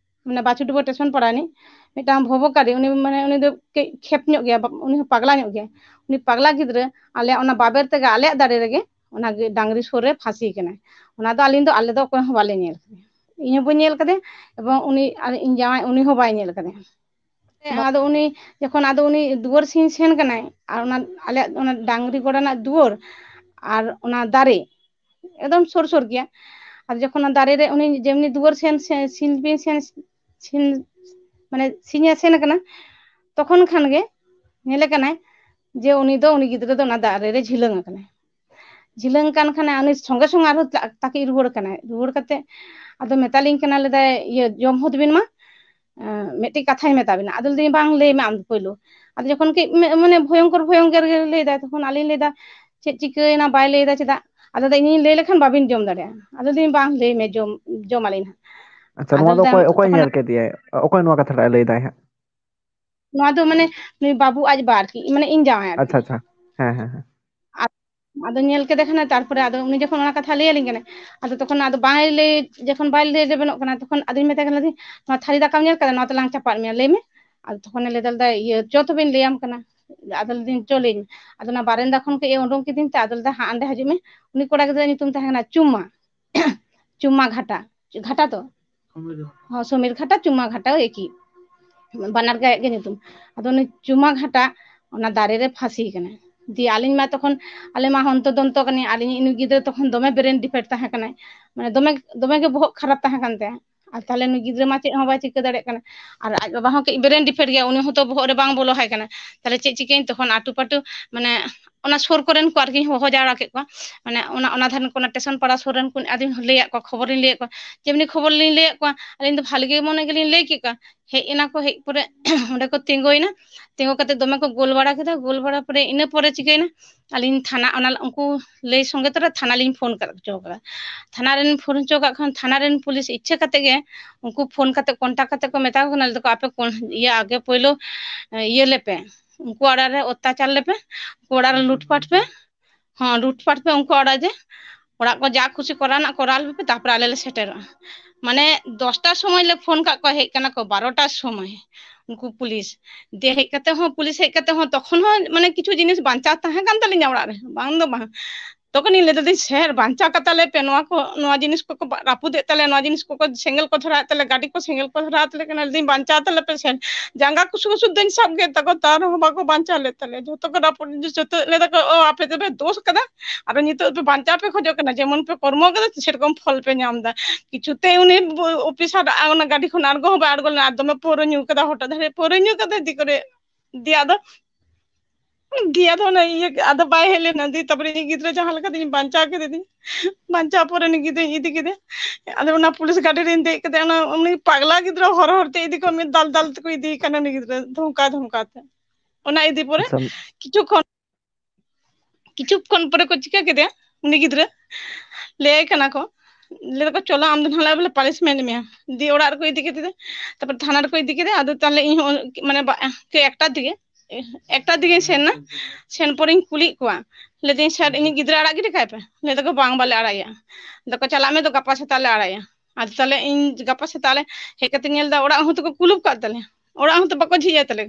ᱢᱟᱱᱮ ᱵᱟᱪᱩ ᱰᱩᱵᱟᱹ ᱴᱮᱥᱚᱱ ᱯᱟᱲᱟ ᱨᱤᱱᱤᱡ ᱢᱤᱫᱴᱟᱝ ᱵᱷᱚᱵᱚᱠᱟᱨᱤ, ᱩᱱᱤ ᱢᱟᱱᱮ ᱩᱱᱤ ᱫᱚ ᱠᱟᱹᱡ ᱠᱷᱮᱯ ᱧᱚᱜ ᱜᱮᱭᱟ, ᱵᱟ-, ᱩᱱᱤ ᱦᱚᱸ ᱯᱟᱜᱽᱞᱟ ᱧᱚᱜ ᱜᱮᱭᱟᱭ᱾ ᱩᱱᱤ ᱯᱟᱜᱽᱞᱟ ᱜᱤᱫᱽᱨᱟᱹ ᱟᱞᱮᱭᱟᱜ ᱚᱱᱟ ᱵᱟᱵᱮᱨ ᱛᱮᱜᱮ ᱟᱞᱮᱭᱟᱜ ᱫᱟᱨᱮ ᱨᱮᱜᱮ ᱚᱱᱟ ᱜᱮ ᱰᱟᱝᱨᱤ ᱥᱩᱨ ᱨᱮ ᱯᱷᱟᱸᱥᱤ ᱠᱟᱱᱟᱭ᱾ ᱚᱱᱟ ᱫᱚ ᱟᱹᱞᱤᱧ ᱫᱚ, ᱟᱞᱮ ᱫᱚ ᱚᱠᱚᱭ ᱦᱚᱸ ᱵᱟᱞᱮ ᱧᱮᱞ ᱠᱟᱫᱮᱭᱟ, ᱤᱧ ᱦᱚᱸ ᱵᱟᱹᱧ ᱧᱮᱞ ᱠᱟᱫᱮᱭᱟ, ᱮᱵᱚᱝ ᱩᱱᱤ ᱟᱨ ᱤᱧ ᱡᱟᱶᱟᱭ, ᱩᱱᱤ ᱦᱚᱸ ᱵᱟᱭ ᱧᱮᱞ ᱠᱟᱫᱮᱭᱟ᱾ ᱟᱫᱚ ᱩᱱᱤ ᱡᱚᱠᱷᱚᱱ, ᱟᱫᱚ ᱩᱱᱤ ᱫᱩᱣᱟᱹᱨ ᱥᱤᱧ ᱥᱮᱱ ᱠᱟᱱᱟᱭ, ᱟᱨ ᱚᱱᱟ ᱟᱞᱮᱭᱟᱜ ᱚᱱᱟ ᱰᱟᱝᱨᱤ ᱜᱚᱲᱟ ᱨᱮᱱᱟᱜ ᱫᱩᱣᱟᱹᱨ ᱟᱨ ᱚᱱᱟ ᱫᱟᱨᱮ ᱮᱠᱫᱚᱢ ᱥᱩᱨ ᱥᱩᱨ ᱜᱮᱭᱟ᱾ ᱟᱨ ᱡᱚᱠᱷᱚᱱ ᱚᱱᱟ ᱫᱟᱨᱮ ᱨᱮ ᱩᱱᱤ ᱡᱮᱢᱱᱤ ᱫᱩᱣᱟᱹᱨ ᱥᱮᱱ, ᱥᱮ-, ᱥᱤᱧ ᱵᱤᱱ ᱥᱮᱱ, ᱥᱤᱧ, ᱢᱟᱱᱮ ᱥᱤᱧᱮ ᱥᱮᱱ ᱠᱟᱱᱟ, ᱛᱚᱠᱷᱚᱱ ᱠᱷᱟᱱ ᱜᱮ ᱧᱮᱞᱮ ᱠᱟᱱᱟᱭ ᱡᱮ ᱩᱱᱤ ᱫᱚ, ᱩᱱᱤ ᱜᱤᱫᱽᱨᱟᱹ ᱫᱚ ᱚᱱᱟ ᱫᱟᱨᱮ ᱨᱮ ᱡᱷᱤᱞᱟᱹᱝ ᱟᱠᱟᱱᱟᱭ᱾ ᱡᱷᱤᱞᱟᱹᱝ ᱠᱟᱱ ᱠᱷᱟᱱᱮ ᱩᱱᱤ ᱥᱚᱸᱜᱮ ᱥᱚᱸᱜᱮ ᱟᱨᱦᱚᱸ ᱛᱟ-, ᱛᱟᱹᱠᱤᱡ ᱨᱩᱣᱟᱹᱲ ᱠᱟᱱᱟᱭ᱾ ᱨᱩᱣᱟᱹᱲ ᱠᱟᱛᱮ ᱟᱫᱚ ᱢᱮᱛᱟᱞᱤᱧ ᱠᱟᱱᱟ, ᱞᱟᱹᱭᱫᱟᱭ, "ᱤᱭᱟᱹ, ᱡᱚᱢ ᱦᱚᱫ ᱵᱤᱱ ᱢᱟ, ᱮᱸ, ᱢᱤᱫᱴᱤᱡ ᱠᱟᱛᱷᱟᱧ ᱢᱮᱛᱟ ᱵᱤᱱᱟ᱾" ᱟᱫᱚ ᱞᱟᱹᱭᱫᱟᱹᱧ, "ᱵᱟᱝ, ᱞᱟᱹᱭ ᱢᱮ ᱟᱢ ᱫᱚ ᱯᱳᱭᱞᱳ᱾" ᱟᱫᱚ ᱡᱚᱠᱷᱚᱱ ᱠᱟᱹᱡ ᱢᱮ-, ᱢᱟᱱᱮ ᱵᱷᱚᱭᱚᱝᱠᱚᱨ ᱵᱷᱚᱭᱚᱝᱠᱚᱨ ᱜᱮ ᱞᱟᱹᱭᱫᱟᱭ, ᱛᱚᱠᱷᱚᱱ ᱟᱹᱞᱤᱧ ᱞᱟᱹᱭᱫᱟ, "ᱪᱮᱫ ᱪᱤᱠᱟᱹᱭᱮᱱᱟ, ᱵᱟᱭ ᱞᱟᱹᱭᱫᱟ ᱪᱮᱫᱟᱜ?" ᱟᱫᱚ ᱞᱟᱹᱭᱫᱟ, "ᱤᱧᱤᱧ ᱞᱟᱹᱭ ᱞᱮᱠᱷᱟᱱ ᱵᱟᱵᱤᱱ ᱡᱚᱢ ᱫᱟᱲᱮᱭᱟᱜᱼᱟ᱾" ᱟᱫᱚ ᱞᱟᱹᱭᱫᱟᱹᱧ, "ᱵᱟᱝ, ᱞᱟᱹᱭ ᱢᱮ, ᱡᱚᱢ, ᱡᱚᱢ ᱟᱹᱞᱤᱧ ᱦᱟᱸᱜ᱾" ᱟᱪᱪᱷᱟ, ᱟᱫᱚ ᱱᱚᱣᱟ ᱫᱚ ᱞᱟᱹᱭᱫᱟ, ᱚᱠᱚᱭ, ᱚᱠᱚᱭ ᱛᱚᱠᱷᱚᱱ ᱧᱮᱞ ᱠᱮᱫᱮᱭᱟᱭ? ᱚᱠᱚᱭ ᱱᱚᱣᱟ ᱠᱟᱛᱷᱟ ᱴᱟᱜ ᱮ ᱞᱟᱹᱭᱫᱟᱭ ᱦᱟᱸᱜ? ᱱᱚᱣᱟ ᱫᱚ ᱢᱟᱱᱮ ᱱᱩᱭ ᱵᱟᱹᱵᱩ ᱟᱡ ᱵᱟ ᱟᱨᱠᱤ, ᱢᱟᱱᱮ ᱤᱧ ᱡᱟᱶᱟᱭ ᱟᱨᱠᱤ᱾ ᱟᱪᱪᱷᱟ, ᱟᱪᱪᱷᱟ᱾ ᱦᱮᱸ, ᱦᱮᱸ, ᱦᱮᱸ᱾ ᱟᱫᱚ ᱧᱮᱞ ᱠᱮᱫᱮ ᱠᱷᱟᱱᱮ, ᱛᱟᱨᱯᱚᱨᱮ ᱟᱫᱚ ᱩᱱᱤ ᱡᱚᱠᱷᱚᱱ ᱚᱱᱟ ᱠᱟᱛᱷᱟ ᱞᱟᱹᱭ ᱟᱹᱞᱤᱧ ᱠᱟᱱᱟᱭ, ᱟᱫᱚ ᱛᱚᱠᱷᱚᱱ ᱟᱫᱚ ᱵᱟᱭ ᱞᱟᱹᱭ, ᱡᱚᱠᱷᱚᱱ ᱵᱟᱭ ᱞᱟᱹᱭ ᱨᱮᱵᱮᱱᱚᱜ ᱠᱟᱱᱟ, ᱛᱚᱠᱷᱚᱱ ᱟᱫᱚᱧ ᱢᱮᱛᱟᱭ ᱠᱟᱱᱟ, "ᱱᱚᱣᱟ ᱛᱷᱟᱹᱨᱤ ᱫᱟᱠᱟᱢ ᱧᱮᱞ ᱠᱟᱫᱟ? ᱱᱚᱣᱟ ᱛᱟᱞᱟᱝ ᱪᱟᱯᱟᱫ ᱢᱮᱭᱟ, ᱞᱟᱹᱭ ᱢᱮ᱾" ᱟᱫᱚ ᱛᱚᱠᱷᱚᱱᱮ ᱞᱟᱹᱭ ᱫᱟ, ᱞᱟᱹᱭ ᱫᱟ, "ᱤᱭᱟᱹ, ᱪᱚ ᱛᱚᱵᱮᱧ ᱞᱟᱹᱭᱟᱢ ᱠᱟᱱᱟ᱾" ᱟᱫᱚ ᱞᱟᱹᱭ ᱫᱟᱹᱧ, "ᱪᱚ ᱞᱟᱹᱭ ᱢᱮ᱾" ᱟᱫᱚ ᱚᱱᱟ ᱵᱟᱨᱮᱱᱫᱟ ᱠᱷᱚᱱ ᱠᱟᱹᱡ ᱮ ᱩᱰᱩᱝ ᱠᱤᱫᱤᱧ ᱛᱮ, ᱟᱫᱚ ᱞᱟᱹᱭ ᱫᱟ, "ᱦᱟᱸᱜ ᱚᱸᱰᱮ ᱦᱤᱡᱩᱜ ᱢᱮ, ᱩᱱᱤ ᱠᱚᱲᱟ ᱜᱤᱫᱽᱨᱟᱹ ᱧᱩᱛᱩᱢ ᱛᱟᱦᱮᱸ ᱠᱟᱱᱟ ᱪᱩᱢᱟ, ᱪᱩᱢᱟ ᱜᱷᱟᱴᱟ, ᱜᱷᱟᱴᱟ ᱛᱚ?" ᱦᱚᱸ, ᱥᱚᱢᱤᱨ ᱜᱷᱟᱴᱟ, ᱪᱩᱢᱟ ᱜᱷᱟᱴᱟ, ᱮᱠᱤ, ᱵᱟᱱᱟᱨ ᱜᱮ ᱟᱭᱟᱜ ᱜᱮ ᱧᱩᱛᱩᱢ᱾ ᱟᱫᱚ ᱩᱱᱤ ᱪᱩᱢᱟ ᱜᱷᱟᱴᱟ ᱚᱱᱟ ᱫᱟᱨᱮ ᱨᱮ ᱯᱷᱟᱸᱥᱤ ᱠᱟᱱᱟᱭ᱾ ᱫᱤᱭᱮ ᱟᱹᱞᱤᱧ ᱢᱟ ᱛᱚᱠᱷᱚᱱ, ᱟᱞᱮ ᱢᱟ ᱦᱚᱱᱛᱚ ᱫᱚᱱᱛᱚ ᱠᱟᱹᱱᱟᱹᱧ, ᱟᱹᱞᱤᱧ ᱤᱡ ᱱᱩᱭ ᱜᱤᱫᱽᱨᱟᱹ ᱛᱚᱠᱷᱚᱱ ᱫᱚᱢᱮ brain defect ᱛᱟᱦᱮᱸ ᱠᱟᱱᱟᱭ, ᱢᱟᱱᱮ ᱫᱚᱢᱮ, ᱫᱚᱢᱮ ᱜᱮ ᱵᱚᱦᱚᱜ ᱠᱷᱟᱨᱟᱯ ᱛᱟᱦᱮᱸ ᱠᱟᱱ ᱛᱟᱭᱟ᱾ ᱟᱨ ᱛᱟᱦᱞᱮ ᱱᱩᱭ ᱜᱤᱫᱽᱨᱟᱹ ᱢᱟ ᱪᱮᱫ ᱦᱚᱸ ᱵᱟᱭ ᱪᱤᱠᱟᱹ ᱫᱟᱲᱮᱭᱟᱜ ᱠᱟᱱᱟ᱾ ᱟᱨ ᱟᱡ ᱵᱟᱵᱟ ᱦᱚᱸ ᱠᱟᱹᱡ brain defect ᱜᱮᱭᱟ, ᱩᱱᱤ ᱦᱚᱸᱛᱚ ᱵᱚᱦᱚᱜ ᱨᱮ ᱵᱟᱝ ᱵᱚᱞᱚ ᱦᱟᱭ ᱠᱟᱱᱟ᱾ ᱛᱟᱦᱞᱮ ᱪᱮᱫ ᱪᱤᱠᱟᱹᱭᱟᱹᱧ? ᱛᱚᱠᱷᱚᱱ ᱟᱹᱴᱩ ᱯᱟᱹᱴᱩ, ᱢᱟᱱᱮ, ᱚᱱᱟ ᱥᱩᱨ ᱠᱚᱨᱮᱱ ᱠᱚ ᱟᱨᱠᱤᱧ ᱦᱚᱦᱚ ᱡᱟᱣᱨᱟ ᱠᱮᱫ ᱠᱚᱣᱟ᱾ ᱢᱟᱱᱮ, ᱚᱱᱟ, ᱚᱱᱟ ᱫᱷᱟᱨᱮ ᱠᱚ, ᱚᱱᱟ ᱴᱮᱥᱚᱱ ᱯᱟᱲᱟ ᱥᱩᱨ ᱨᱮᱱ ᱠᱚ ᱟᱫᱚᱧ ᱞᱟᱹᱭᱟᱫ ᱠᱚᱣᱟ, ᱠᱷᱚᱵᱚᱨᱤᱧ ᱞᱟᱹᱭᱟᱫ ᱠᱚᱣᱟ᱾ ᱡᱮᱢᱱᱤ ᱠᱷᱚᱵᱚᱨ ᱞᱤᱧ ᱞᱟᱹᱭᱟᱫ ᱠᱚᱣᱟ, ᱟᱹᱞᱤᱧ ᱫᱚ ᱵᱷᱟᱞᱮ ᱜᱮ ᱢᱚᱱᱮ ᱜᱮᱞᱤᱧ ᱞᱟᱹᱭ ᱠᱮᱫ ᱠᱚᱣᱟ᱾ ᱦᱮᱡ ᱮᱱᱟ ᱠᱚ, ᱦᱮᱡ ᱯᱚᱨᱮ ᱚᱸᱰᱮ ᱠᱚ ᱛᱤᱸᱜᱩᱭᱮᱱᱟ᱾ ᱛᱤᱸᱜᱩ ᱠᱟᱛᱮ ᱫᱚᱢᱮ ᱠᱚ ᱜᱳᱞ ᱵᱟᱲᱟ ᱠᱮᱫᱟ᱾ ᱜᱳᱞ ᱵᱟᱲᱟ ᱯᱚᱨᱮ, ᱤᱱᱟᱹ ᱯᱚᱨᱮ ᱪᱤᱠᱟᱹᱭᱮᱱᱟ? ᱟᱹᱞᱤᱧ ᱛᱷᱟᱱᱟ, ᱚᱱᱟ ᱩᱱᱠᱩ ᱞᱟᱹᱭ ᱥᱚᱸᱜᱮ ᱛᱚᱨᱟ ᱛᱷᱟᱱᱟ ᱞᱤᱧ ᱯᱷᱳᱱ ᱠᱟᱜ ᱦᱚᱪᱚ ᱠᱟᱫᱟ᱾ ᱛᱷᱟᱱᱟ ᱨᱮᱱ ᱯᱷᱳᱱ ᱦᱚᱪᱚ ᱠᱟᱜ ᱠᱷᱟᱱ, ᱛᱷᱟᱱᱟ ᱨᱮᱱ ᱯᱩᱞᱤᱥ ᱤᱪᱪᱷᱟᱹ ᱠᱟᱛᱮ ᱜᱮ ᱩᱱᱠᱩ ᱯᱷᱳᱱ ᱠᱟᱛᱮ, ᱠᱚᱱᱴᱟᱠᱴ ᱠᱟᱛᱮ ᱠᱚ ᱢᱮᱛᱟ ᱠᱚ ᱠᱟᱱᱟ, ᱞᱟᱹᱭ ᱫᱟᱠᱚ, "ᱟᱯᱮ ᱠᱚ-, ᱤᱭᱟᱹ, ᱟᱜᱮ ᱯᱳᱭᱞᱳ, ᱮ, ᱤᱭᱟᱹ ᱞᱮᱯᱮ, ᱩᱱᱠᱩ ᱚᱲᱟᱜ ᱨᱮ ᱚᱛᱛᱟᱪᱟᱨ ᱞᱮᱯᱮ, ᱩᱱᱠᱩ ᱚᱲᱟᱜ ᱨᱮ ᱞᱩᱴᱯᱟᱴ ᱯᱮ, ᱦᱚᱸ, ᱞᱩᱴᱯᱟᱴ ᱯᱮ ᱩᱱᱠᱩ ᱚᱲᱟᱜ ᱡᱮ, ᱚᱲᱟᱜ ᱠᱚ ᱡᱟ ᱠᱷᱩᱥᱤ ᱠᱚᱨᱟᱣ ᱨᱮᱱᱟᱜ ᱠᱚᱨᱟᱣ ᱞᱮᱯᱮ, ᱛᱟᱨᱯᱚᱨᱮ ᱟᱞᱮ ᱞᱮ ᱥᱮᱴᱮᱨᱚᱜᱼᱟ᱾" ᱢᱟᱱᱮ, ᱫᱚᱥᱴᱟ ᱥᱚᱢᱚᱭ ᱞᱮ ᱯᱷᱳᱱ ᱠᱟᱜ ᱠᱚᱣᱟ, ᱦᱮᱡ ᱠᱟᱱᱟ ᱠᱚ ᱵᱟᱨᱚᱴᱟ ᱥᱚᱢᱚᱭ ᱩᱱᱠᱩ ᱯᱩᱞᱤᱥ᱾ ᱫᱤᱭᱮ ᱦᱮᱡ ᱠᱟᱛᱮ ᱦᱚᱸ, ᱯᱩᱞᱤᱥ ᱦᱮᱡ ᱠᱟᱛᱮ ᱦᱚᱸ, ᱛᱚᱠᱷᱚᱱ ᱦᱚᱸ, ᱢᱟᱱᱮ, ᱠᱤᱪᱷᱩ ᱡᱤᱱᱤᱥ ᱵᱟᱧᱪᱟᱣ ᱛᱟᱦᱮᱸ ᱠᱟᱱ ᱛᱟᱹᱞᱤᱧᱟ ᱚᱲᱟᱜ ᱨᱮ, ᱵᱟᱝ ᱫᱚ ᱵᱟᱝ᱾ ᱛᱚᱠᱷᱚᱱᱤᱧ ᱞᱟᱹᱭ ᱫᱟᱹᱧ, "ᱥᱮᱨ, ᱵᱟᱧᱪᱟᱣ ᱠᱟᱛᱟ ᱞᱮ ᱯᱮ, ᱱᱚᱣᱟ ᱠᱚ, ᱱᱚᱣᱟ ᱡᱤᱱᱤᱥ ᱠᱚᱠᱚ ᱵᱟ-, ᱨᱟᱹᱯᱩᱫᱮᱫ ᱛᱟᱞᱮᱭᱟ, ᱱᱚᱣᱟ ᱡᱤᱱᱤᱥ ᱠᱚᱠᱚ ᱥᱮᱸᱜᱮᱞ ᱠᱚ ᱫᱷᱚᱨᱟᱣᱮᱫ ᱛᱟᱞᱮ, ᱜᱟᱹᱰᱤ ᱠᱚ ᱥᱮᱸᱜᱮᱞ ᱠᱚ ᱫᱷᱚᱨᱟᱣ ᱛᱟᱞᱮ ᱠᱟᱱᱟ᱾" ᱞᱟᱹᱭ ᱫᱟᱹᱧ, "ᱵᱟᱧᱪᱟᱣ ᱛᱟᱞᱮ ᱯᱮ ᱥᱮᱨ᱾" ᱡᱟᱸᱜᱟ ᱠᱚ ᱥᱩᱨ ᱥᱩᱨ ᱫᱚᱧ ᱥᱟᱵ ᱠᱮᱫ ᱛᱟᱠᱚ, ᱛᱟᱣ ᱨᱮᱦᱚᱸ ᱵᱟᱠᱚ ᱵᱟᱧᱪᱟᱣ ᱞᱮᱫ ᱛᱟᱞᱮᱭᱟ᱾ ᱡᱷᱚᱛᱚ ᱠᱚ ᱨᱟᱹᱯᱩᱫ, ᱡᱷᱚᱛᱚ ᱞᱟᱹᱭ ᱫᱟᱠᱚ, "ᱚ, ᱟᱯᱮ ᱫᱚᱯᱮ ᱫᱳᱥ ᱠᱟᱫᱟ, ᱟᱨᱚ ᱱᱤᱛᱚᱜ ᱯᱮ ᱵᱟᱧᱪᱟᱣ ᱯᱮ ᱠᱷᱚᱡᱚᱜ ᱠᱟᱱᱟ, ᱡᱮᱢᱚᱱ ᱯᱮ ᱠᱚᱨᱢᱚ ᱠᱟᱫᱟ, ᱥᱮᱨᱚᱠᱚᱢ ᱯᱷᱚᱞ ᱯᱮ ᱧᱟᱢ ᱮᱫᱟ᱾" ᱠᱤᱪᱷᱩᱛᱮ ᱩᱱᱤ ᱚᱯᱷᱤᱥᱟᱨ ᱚᱱᱟ ᱜᱟᱹᱰᱤ ᱠᱷᱚᱱ ᱟᱬᱜᱚ ᱦᱚᱸ ᱵᱟᱭ ᱟᱬᱜᱚ ᱞᱮᱱᱟ, ᱟᱨ ᱫᱚᱢᱮ ᱯᱟᱹᱣᱨᱟᱹ ᱧᱩ ᱠᱟᱫᱟ, ᱦᱚᱴᱟᱛ ᱫᱷᱟᱨᱮ ᱯᱟᱹᱣᱨᱟᱹ ᱧᱩ ᱠᱟᱫᱟ, ᱤᱫᱤ ᱠᱚᱨᱮ ᱫᱤᱭᱮ ᱟᱫᱚ, ᱫᱤᱭᱮ ᱟᱫᱚ ᱚᱱᱟ ᱤᱭᱟᱹ, ᱟᱫᱚ ᱵᱟᱭ ᱦᱮᱡ ᱞᱮᱱᱟ᱾ ᱫᱤᱭᱮ ᱛᱟᱨᱯᱚᱨᱮ ᱤᱧ ᱜᱤᱫᱽᱨᱟᱹ ᱡᱟᱦᱟᱸ ᱞᱮᱠᱟ ᱛᱤᱧ ᱵᱟᱧᱪᱟᱣ ᱠᱮᱫᱮ ᱛᱤᱧ, ᱵᱟᱧᱪᱟᱣ ᱯᱚᱨᱮ ᱩᱱᱤ ᱜᱤᱫᱽᱨᱟᱹᱧ ᱤᱫᱤ ᱠᱮᱫᱮ᱾ ᱟᱫᱚ ᱚᱱᱟ ᱯᱩᱞᱤᱥ ᱜᱟᱹᱰᱤ ᱨᱤᱧ ᱫᱮᱡ ᱠᱮᱫᱮ, ᱚᱱᱟ ᱩᱱᱤ ᱯᱟᱜᱽᱞᱟ ᱜᱤᱫᱽᱨᱟᱹ ᱦᱚᱨ ᱦᱚᱨ ᱛᱮ ᱤᱫᱤ ᱠᱚ, ᱢᱤᱫ ᱫᱟᱞ ᱫᱟᱞ ᱛᱮᱠᱚ ᱤᱫᱤᱭᱮ ᱠᱟᱱᱟ ᱩᱱᱤ ᱜᱤᱫᱽᱨᱟᱹ, ᱫᱷᱚᱢᱠᱟ ᱫᱷᱚᱢᱠᱟ ᱛᱮ᱾ ᱚᱱᱟ ᱤᱫᱤ ᱯᱚᱨᱮ ᱟᱪᱪᱷᱟ᱾ ᱠᱤᱪᱷᱩ ᱠᱷᱚᱱ, ᱠᱤᱪᱷᱩ ᱠᱷᱚᱱ ᱯᱚᱨᱮ ᱠᱚ ᱪᱤᱠᱟᱹ ᱠᱮᱫᱮᱭᱟ ᱩᱱᱤ ᱜᱤᱫᱽᱨᱟᱹ, ᱞᱟᱹᱭᱟᱭ ᱠᱟᱱᱟ ᱠᱚ, ᱞᱟᱹᱭ ᱫᱟᱠᱚ, "ᱪᱚᱞᱚ, ᱟᱢ ᱫᱚ ᱱᱟᱦᱟᱜ ᱞᱮ ᱯᱟᱱᱤᱥᱢᱮᱱᱴ ᱢᱮᱭᱟ᱾" ᱫᱤᱭᱮ ᱚᱲᱟᱜ ᱨᱮᱠᱚ ᱤᱫᱤ ᱠᱮᱫᱮ, ᱛᱟᱨᱯᱚᱨ ᱛᱷᱟᱱᱟ ᱨᱮᱠᱚ ᱤᱫᱤ ᱠᱮᱫᱮ᱾ ᱟᱫᱚ ᱛᱟᱦᱞᱮ ᱤᱧ ᱦᱚᱸ, ᱢᱟᱱᱮ, ᱵᱟ-, ᱠᱮ ᱮᱠᱴᱟ ᱫᱤᱜᱮ, ᱮᱠᱴᱟ ᱫᱤᱜᱮᱧ ᱥᱮᱱ ᱮᱱᱟ᱾ ᱥᱮᱱ ᱯᱚᱨᱮᱧ ᱠᱩᱞᱤᱭᱮᱫ ᱠᱚᱣᱟ, ᱞᱟᱹᱭ ᱫᱟᱹᱧ, "ᱥᱮᱨ, ᱤᱧᱤᱡ ᱜᱤᱫᱽᱨᱟᱹ ᱟᱲᱟᱜ ᱜᱤᱰᱤ ᱠᱟᱭ ᱯᱮ?" ᱞᱟᱹᱭ ᱫᱟᱠᱚ, "ᱵᱟᱝ, ᱵᱟᱞᱮ ᱟᱲᱟᱜᱮᱭᱟ᱾" ᱫᱟᱠᱚ, "ᱪᱟᱞᱟᱜ ᱢᱮ, ᱫᱚ ᱜᱟᱯᱟ ᱥᱮᱛᱟᱜ ᱞᱮ ᱟᱲᱟᱜᱮᱭᱟ᱾" ᱟᱫᱚ ᱛᱟᱦᱞᱮ ᱤᱧ ᱜᱟᱯᱟ ᱥᱮᱛᱟᱜ ᱞᱮ ᱦᱮᱡ ᱠᱟᱛᱮ ᱧᱮᱞ ᱮᱫᱟ, ᱚᱲᱟᱜ ᱦᱚᱸ ᱛᱚᱠᱚ ᱠᱩᱞᱩᱯ ᱠᱟᱜ ᱛᱟᱞᱮ, ᱚᱲᱟᱜ ᱦᱚᱸ ᱛᱚ ᱵᱟᱠᱚ ᱡᱷᱤᱡ ᱮᱫ ᱛᱟᱞᱮ᱾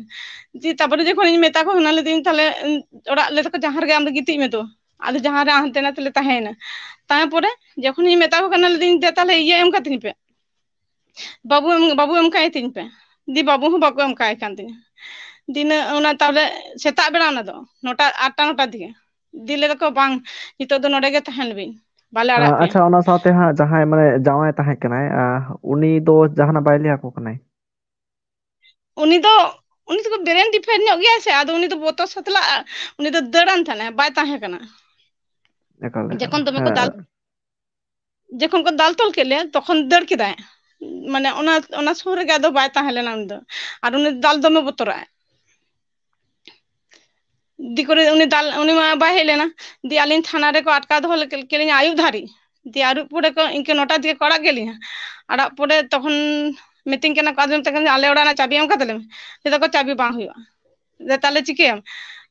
ᱫᱤᱭᱮ ᱛᱟᱨᱯᱚᱨᱮ ᱡᱚᱠᱷᱚᱱ ᱤᱧ ᱢᱮᱛᱟ ᱠᱚ ᱠᱟᱱᱟ, ᱞᱟᱹᱭ ᱫᱟᱹᱧ, "ᱛᱟᱦᱞᱮ, ᱩᱸ, ᱚᱲᱟᱜ", ᱞᱟᱹᱭ ᱫᱟᱠᱚ, "ᱡᱟᱦᱟᱸ ᱨᱮᱜᱮ ᱟᱢ ᱫᱚ ᱜᱤᱛᱤᱡ ᱢᱮ ᱛᱚ, ᱟᱫᱚ ᱡᱟᱦᱟᱸ ᱨᱮ ᱦᱟᱱᱛᱮ ᱱᱟᱛᱮ ᱞᱮ ᱛᱟᱦᱮᱸᱭᱮᱱᱟ᱾" ᱛᱟᱨᱯᱚᱨᱮ ᱡᱚᱠᱷᱚᱱᱤᱧ ᱢᱮᱛᱟ ᱠᱚ ᱠᱟᱱᱟ, ᱞᱟᱹᱭ ᱫᱟᱹᱧ, "ᱫᱮ, ᱛᱟᱦᱞᱮ ᱤᱭᱟᱹ ᱮᱢ ᱠᱟᱹᱛᱤᱧ ᱯᱮ, ᱵᱟᱹᱵᱩ ᱮᱢ, ᱵᱟᱹᱵᱩ ᱮᱢ ᱠᱟᱭ ᱛᱤᱧ ᱯᱮ᱾" ᱫᱤ ᱵᱟᱹᱵᱩ ᱦᱚᱸ ᱵᱟᱠᱚ ᱮᱢ ᱠᱟᱭ ᱠᱟᱱ ᱛᱤᱧᱟ᱾ ᱫᱤᱱᱟᱹ ᱚᱱᱟ ᱛᱟᱦᱞᱮ ᱥᱮᱛᱟᱜ ᱵᱮᱲᱟ ᱚᱱᱟ ᱫᱚ ᱱᱚᱴᱟ, ᱟᱴᱴᱟ ᱱᱚᱴᱟ ᱫᱤᱜᱮ᱾ ᱫᱤ ᱞᱟᱹᱭ ᱫᱟᱠᱚ, "ᱵᱟᱝ, ᱱᱤᱛᱚᱜ ᱫᱚ ᱱᱚᱰᱮ ᱜᱮ ᱛᱟᱦᱮᱱ ᱵᱤᱱ, ᱵᱟᱞᱮ ᱟᱲᱟᱜ ᱯᱮᱭᱟ᱾ ᱟᱪᱪᱷᱟ, ᱚᱱᱟ ᱥᱟᱶᱛᱮ ᱦᱟᱸᱜ ᱡᱟᱦᱟᱸᱭ ᱢᱟᱱᱮ ᱡᱟᱶᱟᱭ ᱛᱟᱦᱮᱸ ᱠᱟᱱᱟᱭ, ᱟᱸ, ᱩᱱᱤ ᱫᱚ ᱡᱟᱦᱟᱱᱟᱜ ᱵᱟᱭ ᱞᱟᱹᱭ ᱟᱠᱚ ᱠᱟᱱᱟᱭ? ᱩᱱᱤ ᱫᱚ, ᱩᱱᱤ ᱫᱚ ᱵᱨᱮᱱ ᱰᱤᱯᱷᱮᱠᱴ ᱧᱚᱜ ᱜᱮᱭᱟᱭ ᱥᱮ, ᱟᱫᱚ ᱩᱱᱤ ᱫᱚ ᱵᱚᱛᱚᱨ ᱥᱟᱛᱞᱟᱜ, ᱩᱱᱤ ᱫᱚ ᱫᱟᱹᱲᱟᱱ ᱛᱟᱦᱮᱱᱟᱭ, ᱵᱟᱭ ᱛᱟᱦᱮᱸ ᱠᱟᱱᱟ᱾ ᱮᱠᱟᱞ, ᱮᱠᱟᱞ᱾ ᱡᱚᱠᱷᱚᱱ ᱫᱚᱢᱮ ᱠᱚ ᱫᱟᱞ, ᱦᱮᱸ᱾ ᱡᱚᱠᱷᱚᱱ ᱠᱚ ᱫᱟᱞ ᱛᱚᱞ ᱠᱮᱫ ᱞᱮᱭᱟ, ᱛᱚᱠᱷᱚᱱ ᱫᱟᱹᱲ ᱠᱮᱫᱟᱭ᱾ ᱢᱟᱱᱮ ᱚᱱᱟ, ᱚᱱᱟ ᱥᱩᱨ ᱨᱮᱜᱮ ᱟᱫᱚ ᱵᱟᱭ ᱛᱟᱦᱮᱸ ᱞᱮᱱᱟ ᱩᱱᱤ ᱫᱚ᱾ ᱟᱨ ᱩᱱᱤ ᱫᱟᱞ ᱫᱚᱢᱮ ᱵᱚᱛᱚᱨᱟᱜᱼᱟᱭ᱾ ᱫᱤ ᱠᱚᱨᱮ ᱩᱱᱤ ᱫᱟᱞ, ᱩᱱᱤ ᱢᱟ ᱵᱟᱭ ᱦᱮᱡ ᱞᱮᱱᱟ᱾ ᱫᱤ ᱟᱹᱞᱤᱧ ᱛᱷᱟᱱᱟ ᱨᱮᱠᱚ ᱟᱴᱠᱟᱣ ᱫᱚᱦᱚ ᱞᱮᱫ ᱞᱤᱧᱟ ᱟᱹᱭᱩᱵ ᱫᱷᱟᱹᱨᱤᱡ᱾ ᱫᱤ ᱟᱹᱭᱩᱵ ᱯᱚᱨᱮ ᱠᱚ ᱤᱱᱠᱟᱹ ᱱᱚᱴᱟ ᱫᱤᱠᱮ ᱠᱚ ᱟᱲᱟᱜ ᱠᱮᱫ ᱞᱤᱧᱟ᱾ ᱟᱲᱟᱜ ᱯᱚᱨᱮ ᱛᱚᱠᱷᱚᱱ ᱢᱤᱛᱟᱹᱧ ᱠᱟᱱᱟ ᱠᱚ, "ᱟᱫᱚ ᱢᱮᱛᱟᱜ ᱠᱟᱱᱟ, 'ᱟᱞᱮ ᱚᱲᱟᱜ ᱨᱮᱱᱟᱜ ᱪᱟᱹᱵᱤ ᱮᱢ ᱠᱟᱛᱟ ᱞᱮ ᱢᱮ.' ᱞᱟᱹᱭ ᱫᱟᱠᱚ, 'ᱪᱟᱹᱵᱤ ᱵᱟᱝ ᱦᱩᱭᱩᱜᱼᱟ.' ᱞᱟᱹᱭ, "ᱛᱟᱦᱞᱮ ᱪᱤᱠᱟᱹᱭᱟᱢ?"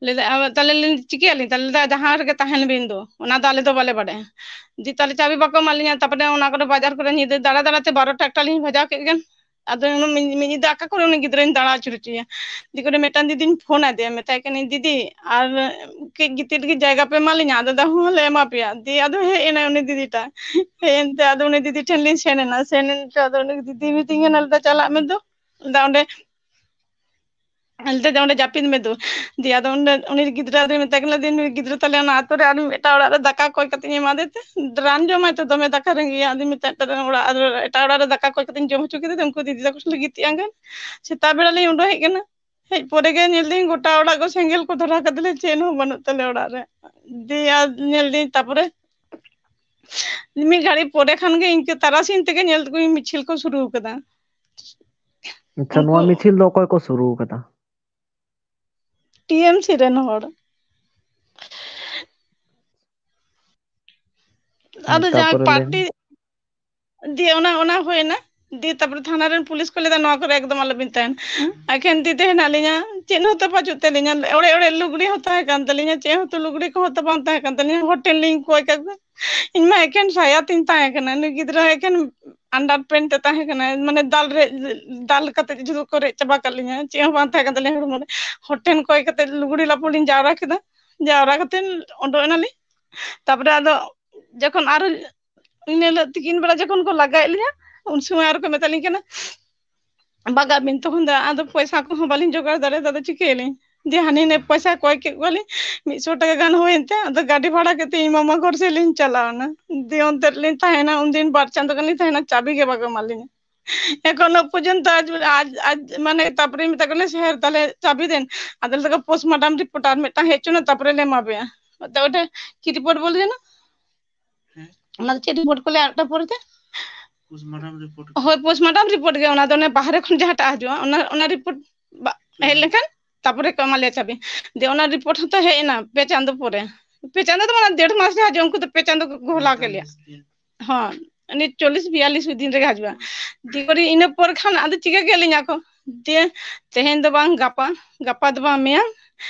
ᱞᱟᱹᱭ ᱫᱟ, "ᱟᱵᱟᱨ ᱛᱟᱦᱞᱮ ᱞᱤᱧ ᱪᱤᱠᱟᱹᱭᱟᱞᱤᱧ?" ᱛᱟᱦᱞᱮ ᱞᱟᱹᱭ ᱫᱟ, "ᱡᱟᱦᱟᱸ ᱨᱮᱜᱮ ᱛᱟᱦᱮᱱ ᱵᱤᱱ ᱫᱚ, ᱚᱱᱟ ᱫᱚ ᱟᱞᱮ ᱫᱚ ᱵᱟᱞᱮ ᱵᱟᱰᱟᱭᱟ᱾" ᱫᱤ ᱛᱟᱦᱞᱮ ᱪᱟᱹᱵᱤ ᱵᱟᱠᱚ ᱮᱢᱟᱜ ᱞᱤᱧᱟ᱾ ᱛᱟᱨᱯᱚᱨᱮ ᱚᱱᱟ ᱠᱚᱨᱮ ᱵᱟᱡᱟᱨ ᱠᱚᱨᱮ ᱧᱤᱫᱟᱹ ᱫᱟᱬᱟ ᱫᱟᱬᱟ ᱛᱮ ᱵᱟᱨᱚᱴᱟ ᱮᱠᱴᱟ ᱞᱤᱧ ᱵᱟᱡᱟᱣ ᱠᱮᱫ ᱜᱮ᱾ ᱟᱫᱚ ᱩᱱᱤ ᱢᱤᱫ, ᱢᱤᱫ ᱧᱤᱫᱟᱹ ᱟᱠᱟ ᱠᱚᱨᱮ ᱩᱱᱤ ᱜᱤᱫᱽᱨᱟᱹᱧ ᱫᱟᱬᱟ ᱟᱹᱪᱩᱨ ᱦᱚᱪᱚᱭᱟ? ᱫᱤ ᱠᱚᱨᱮ ᱢᱤᱫᱴᱟᱝ ᱫᱤᱫᱤᱧ ᱯᱷᱳᱱ ᱟᱫᱮᱭᱟ, ᱢᱮᱛᱟᱭ ᱠᱟᱹᱱᱟᱹᱧ, "ᱫᱤᱫᱤ, ᱟᱨ ᱠᱟᱹᱡ ᱜᱤᱛᱤᱡ ᱞᱟᱹᱜᱤᱫ ᱡᱟᱭᱜᱟ ᱯᱮ ᱮᱢᱟ ᱞᱤᱧᱟ?" ᱟᱫᱚ ᱫᱟ, "ᱦᱚᱸ, ᱞᱮ ᱮᱢᱟ ᱯᱮᱭᱟ᱾" ᱫᱤ ᱟᱫᱚ ᱦᱮᱡ ᱮᱱᱟᱭ ᱩᱱᱤ ᱫᱤᱫᱤᱴᱟᱜ᱾ ᱦᱮᱡ ᱮᱱᱛᱮ ᱟᱫᱚ ᱩᱱᱤ ᱫᱤᱫᱤ ᱴᱷᱮᱱ ᱞᱤᱧ ᱥᱮᱱ ᱮᱱᱟ᱾ ᱥᱮᱱ ᱮᱱᱛᱮ ᱟᱫᱚ ᱩᱱᱤ ᱫᱤᱫᱤ ᱢᱤᱛᱟᱹᱧ ᱠᱟᱱᱟ, ᱞᱟᱹᱭ ᱫᱟ, "ᱪᱟᱞᱟᱜ ᱢᱮ ᱫᱩ, ᱫᱟ ᱚᱸᱰᱮ, ᱞᱟᱹᱭ ᱫᱟ ᱚᱸᱰᱮ ᱡᱟᱹᱯᱤᱫ ᱢᱮ ᱫᱩ᱾" ᱫᱤ ᱟᱫᱚ ᱩᱱᱤ, ᱩᱱᱤ ᱜᱤᱫᱽᱨᱟᱹ ᱟᱫᱚᱧ ᱢᱮᱛᱟᱭ ᱠᱟᱱᱟ, ᱫᱤ ᱱᱩᱭ ᱜᱤᱫᱽᱨᱟᱹ ᱛᱟᱞᱮ ᱚᱱᱟ ᱟᱛᱳ ᱨᱮ ᱟᱨ ᱢᱤᱫᱴᱟᱝ ᱚᱲᱟᱜ ᱨᱮ ᱫᱟᱠᱟ ᱠᱚᱭ ᱠᱟᱛᱮᱧ ᱮᱢᱟᱫᱮ ᱛᱮ, ᱨᱟᱱ ᱡᱚᱢᱟᱭ ᱛᱚ ᱫᱚᱢᱮ ᱫᱟᱠᱟ ᱨᱮᱸᱜᱮᱡ ᱮᱭᱟ᱾ ᱟᱫᱚᱧ ᱢᱮᱛᱟᱭ ᱠᱟᱱᱟ, ᱚᱲᱟᱜ, ᱟᱫᱚ ᱮᱴᱟᱜ ᱚᱲᱟᱜ ᱨᱮ ᱫᱟᱠᱟ ᱠᱚᱭ ᱠᱟᱛᱮᱧ ᱡᱚᱢ ᱦᱚᱪᱚ ᱠᱮᱫᱮ ᱛᱮ ᱩᱱᱠᱩ ᱫᱤᱫᱤ ᱛᱟᱠᱚ ᱥᱟᱞᱟᱜ ᱜᱤᱛᱤᱡ ᱟᱸᱜᱟᱱ᱾ ᱥᱮᱛᱟᱜ ᱵᱮᱲᱟ ᱞᱤᱧ ᱩᱰᱩᱠ ᱦᱮᱡ ᱠᱟᱱᱟ᱾ ᱦᱮᱡ ᱯᱚᱨᱮ ᱜᱮ ᱧᱮᱞ ᱫᱟᱹᱧ ᱜᱚᱴᱟ ᱚᱲᱟᱜ ᱠᱚ ᱥᱮᱸᱜᱮᱞ ᱠᱚ ᱫᱷᱚᱨᱟᱣ ᱠᱟᱫᱟ, ᱞᱮ ᱪᱮᱫ ᱦᱚᱸ ᱵᱟᱹᱱᱩᱜ ᱛᱟᱞᱮ ᱚᱲᱟᱜ ᱨᱮ᱾ ᱫᱤᱭᱮ ᱟᱨ ᱧᱮᱞ ᱫᱟᱹᱧ ᱛᱟᱯᱚᱨᱮ ᱢᱤᱫ ᱜᱷᱟᱹᱲᱤ ᱯᱚᱨᱮ ᱠᱷᱟᱱ ᱜᱮ ᱤᱱᱠᱟᱹ ᱛᱟᱨᱟᱥᱤᱧ ᱛᱮᱜᱮ ᱧᱮᱞ ᱫᱟᱹᱧ ᱢᱤᱪᱷᱤᱞ ᱠᱚ ᱥᱩᱨᱩ ᱠᱟᱫᱟ᱾ ᱟᱪᱪᱷᱟ, ᱩᱱᱠᱩ ᱱᱚᱣᱟ ᱢᱤᱪᱷᱤᱞ ᱫᱚ ᱚᱠᱚᱭ ᱠᱚ ᱥᱩᱨᱩ ᱠᱟᱫᱟ? ᱴᱤ ᱮᱢ ᱥᱤ ᱨᱮᱱ ᱦᱚᱲ᱾ ᱦᱮᱸ, ᱟᱫᱚ ᱡᱟᱦᱟᱸ ᱛᱟᱯᱚᱨᱮ ᱞᱟᱹᱭ ᱢᱮ᱾ ᱯᱟᱨᱴᱤ ᱫᱤᱭᱮ ᱚᱱᱟ, ᱚᱱᱟ ᱦᱩᱭᱱᱟ᱾ ᱫᱤᱭᱮ ᱛᱟᱯᱚᱨᱮ ᱛᱷᱟᱱᱟ ᱨᱮᱱ ᱯᱩᱞᱤᱥ ᱠᱚ ᱞᱟᱹᱭᱫᱟ, "ᱱᱚᱣᱟ ᱠᱚᱨᱮ ᱮᱠᱫᱚᱢ ᱟᱞᱚᱵᱤᱱ ᱛᱟᱦᱮᱱ᱾ ᱮᱠᱷᱮᱱ ᱛᱤ ᱛᱮ ᱦᱮᱱᱟᱜ ᱞᱤᱧᱟ, ᱪᱮᱫ ᱦᱚᱸᱛᱚ ᱵᱟᱹᱪᱩᱜ ᱛᱟᱹᱞᱤᱧᱟ, ᱚᱲᱮᱡ ᱚᱲᱮᱡ ᱞᱩᱜᱽᱲᱤ ᱦᱚᱸ ᱛᱟᱦᱮᱸ ᱠᱟᱱ ᱛᱟᱹᱞᱤᱧᱟ, ᱪᱮᱫ ᱦᱚᱸᱛᱚ ᱞᱩᱜᱽᱲᱤ ᱠᱚᱦᱚᱸ ᱛᱚ ᱵᱟᱝ ᱛᱟᱦᱮᱸ ᱠᱟᱱ ᱛᱟᱹᱞᱤᱧᱟ, ᱦᱳᱴᱮᱞ ᱞᱤᱧ ᱠᱚᱭ ᱠᱟᱜ ᱠᱚᱣᱟ᱾ ᱤᱧ ᱢᱟ ᱮᱠᱷᱮᱱ ᱥᱟᱭᱟ ᱛᱤᱧ ᱛᱟᱦᱮᱸ ᱠᱟᱱᱟ, ᱱᱩᱭ ᱜᱤᱫᱽᱨᱟᱹ ᱮᱠᱷᱮᱱ ᱟᱱᱰᱟᱨ ᱯᱮᱱᱴ ᱮ ᱛᱟᱦᱮᱸ ᱠᱟᱱᱟ, ᱢᱟᱱᱮ ᱫᱟᱞ ᱨᱮ, ᱫᱟᱞ ᱠᱟᱛᱮ ᱡᱷᱚᱛᱚ ᱠᱚ ᱨᱮᱡ ᱪᱟᱵᱟ ᱠᱟᱜ ᱞᱤᱧᱟ, ᱪᱮᱫ ᱦᱚᱸ ᱵᱟᱝ ᱛᱟᱦᱮᱸ ᱠᱟᱱ ᱛᱟᱹᱞᱤᱧᱟ ᱦᱚᱲᱢᱚ ᱨᱮ᱾ ᱦᱳᱴᱮᱞ ᱠᱚᱭ ᱠᱟᱛᱮ ᱞᱩᱜᱽᱲᱤ ᱞᱟᱯᱚ ᱞᱤᱧ ᱡᱟᱣᱨᱟ ᱠᱮᱫᱟ, ᱡᱟᱣᱨᱟ ᱠᱟᱛᱮ ᱩᱰᱩᱠ ᱮᱱᱟᱞᱤᱧ᱾ ᱛᱟᱯᱚᱨᱮ ᱟᱫᱚ ᱡᱚᱠᱷᱚᱱ ᱟᱨᱚ ᱤᱱᱟᱹ ᱦᱤᱞᱳᱜ ᱛᱤᱠᱤᱱ ᱵᱮᱲᱟ ᱡᱚᱠᱷᱚᱱ ᱠᱚ ᱞᱟᱜᱟᱭᱮᱫ ᱞᱤᱧᱟ, ᱩᱱ ᱥᱚᱢᱚᱭ ᱟᱨᱚ ᱠᱚ ᱢᱮᱛᱟ ᱞᱤᱧ ᱠᱟᱱᱟ, "ᱵᱟᱜᱟᱜ ᱵᱤᱱ᱾" ᱛᱚᱠᱷᱚᱱ ᱫᱚ ᱟᱫᱚ ᱯᱚᱭᱥᱟ ᱠᱚᱦᱚᱸ ᱵᱟᱹᱞᱤᱧ ᱡᱚᱜᱟᱲ ᱫᱟᱲᱮᱭᱟᱫᱟ, ᱟᱫᱚ ᱪᱤᱠᱟᱹᱭᱟᱞᱤᱧ? ᱫᱤᱭᱮ ᱦᱟᱹᱱᱤ ᱱᱟᱹᱭ ᱯᱚᱭᱥᱟ ᱠᱚᱭ ᱠᱮᱫ ᱠᱚᱣᱟᱞᱤᱧ, ᱢᱤᱫ ᱥᱚ ᱴᱟᱠᱟ ᱜᱟᱱ ᱦᱩᱭᱮᱱ ᱛᱮ, ᱟᱫᱚ ᱜᱟᱹᱰᱤ ᱵᱷᱟᱲᱟ ᱠᱟᱛᱮ ᱤᱧ ᱢᱟᱢᱟ ᱜᱷᱚᱨ ᱥᱮᱫ ᱞᱤᱧ ᱪᱟᱞᱟᱣ ᱮᱱᱟ᱾ ᱫᱤᱭᱮ ᱚᱱᱛᱮ ᱨᱮᱞᱤᱧ ᱛᱟᱦᱮᱸᱭᱮᱱᱟ, ᱩᱱᱫᱤᱱ ᱵᱟᱨ ᱪᱟᱸᱫᱚ ᱜᱟᱱ ᱞᱤᱧ ᱛᱟᱦᱮᱸᱭᱮᱱᱟ, ᱪᱟᱵᱤ ᱜᱮ ᱵᱟᱠᱚ ᱮᱢᱟᱞᱤᱧᱟ᱾ ᱮᱠᱷᱚᱱᱳ ᱯᱚᱨᱡᱚᱱᱛᱚ ᱟᱡ, ᱟᱡ, ᱟᱡ, ᱢᱟᱱᱮ, ᱛᱟᱨᱯᱚᱨᱮ ᱢᱮᱛᱟ ᱠᱚ ᱠᱟᱱᱟ, "ᱥᱮᱨ, ᱛᱟᱦᱞᱮ ᱪᱟᱵᱤ ᱫᱮᱱ?" ᱟᱫᱚ ᱞᱟᱹᱭ ᱫᱟᱠᱚ, "ᱯᱳᱥᱴᱢᱟᱨᱴᱟᱢ ᱨᱤᱯᱳᱨᱴ ᱟᱨ ᱢᱤᱫᱴᱟᱝ ᱦᱮᱡ ᱦᱚᱪᱚ ᱱᱟ, ᱛᱟᱨᱯᱚᱨᱮ ᱞᱮ ᱮᱢᱟ ᱯᱮᱭᱟ᱾" ᱟᱫᱚ ᱚᱸᱰᱮ ᱪᱮᱫ ᱨᱤᱯᱳᱨᱴ ᱵᱚᱞᱮ ᱡᱮᱱᱚ? ᱦᱮᱸ? ᱚᱱᱟ ᱫᱚ ᱪᱮᱫ ᱨᱤᱯᱳᱨᱴ ᱠᱚ ᱞᱟᱹᱭᱟ ᱟᱨ ᱯᱚᱨᱮ ᱛᱮ? ᱯᱳᱥᱴᱢᱟᱨᱴᱟᱢ ᱨᱤᱯᱳᱨᱴ᱾ ᱦᱳᱭ, ᱯᱳᱥᱴᱢᱟᱨᱴᱟᱢ ᱨᱤᱯᱳᱨᱴ ᱜᱮ, ᱚᱱᱟ ᱫᱚ ᱚᱱᱮ ᱵᱟᱦᱨᱮ ᱠᱷᱚᱱ ᱡᱟᱦᱟᱸᱴᱟᱜ ᱦᱤᱡᱩᱜᱼᱟ, ᱚᱱᱟ, ᱚᱱᱟ ᱨᱤᱯᱳᱨᱴ ᱵᱟ-, ᱦᱮᱸ᱾ ᱦᱮᱡ ᱞᱮᱱᱠᱷᱟᱱ ᱛᱟᱨᱯᱚᱨᱮ ᱠᱚ ᱮᱢᱟ ᱞᱮᱭᱟ ᱪᱟᱹᱵᱤ᱾ ᱫᱤᱭᱮ ᱚᱱᱟ ᱨᱤᱯᱳᱨᱴ ᱦᱚᱸᱛᱚ ᱦᱮᱡ ᱮᱱᱟ ᱯᱮ ᱪᱟᱸᱫᱚ ᱯᱚᱨᱮ᱾ ᱯᱮ ᱪᱟᱸᱫᱚ ᱫᱚ ᱵᱟᱝ, ᱰᱮᱲ ᱢᱟᱥ ᱡᱟᱦᱟᱸ ᱡᱮ ᱩᱱᱠᱩ ᱫᱚ ᱯᱮ ᱪᱟᱸᱫᱚ ᱠᱚ ᱜᱚᱦᱞᱟ ᱠᱮᱫ ᱞᱮᱭᱟ᱾ ᱯᱚᱸᱭᱛᱟᱞᱞᱤᱥ ᱫᱤᱱ᱾ ᱦᱚᱸ, ᱩᱱᱤ ᱪᱚᱞᱞᱤᱥ ᱵᱤᱭᱟᱞᱞᱤᱥ ᱫᱤᱱ ᱨᱮᱜᱮ ᱦᱤᱡᱩᱜᱼᱟ᱾ ᱫᱤᱭᱮ ᱠᱚᱨᱮ ᱤᱱᱟᱹ ᱯᱚᱨ ᱠᱷᱟᱱ ᱟᱫᱚ ᱪᱤᱠᱟᱹ ᱠᱮᱫ ᱞᱤᱧᱟ ᱠᱚ? ᱫᱤᱭᱮ ᱛᱮᱦᱮᱧ ᱫᱚ ᱵᱟᱝ ᱜᱟᱯᱟ, ᱜᱟᱯᱟ ᱫᱚ ᱵᱟᱝ ᱢᱮᱭᱟᱝ,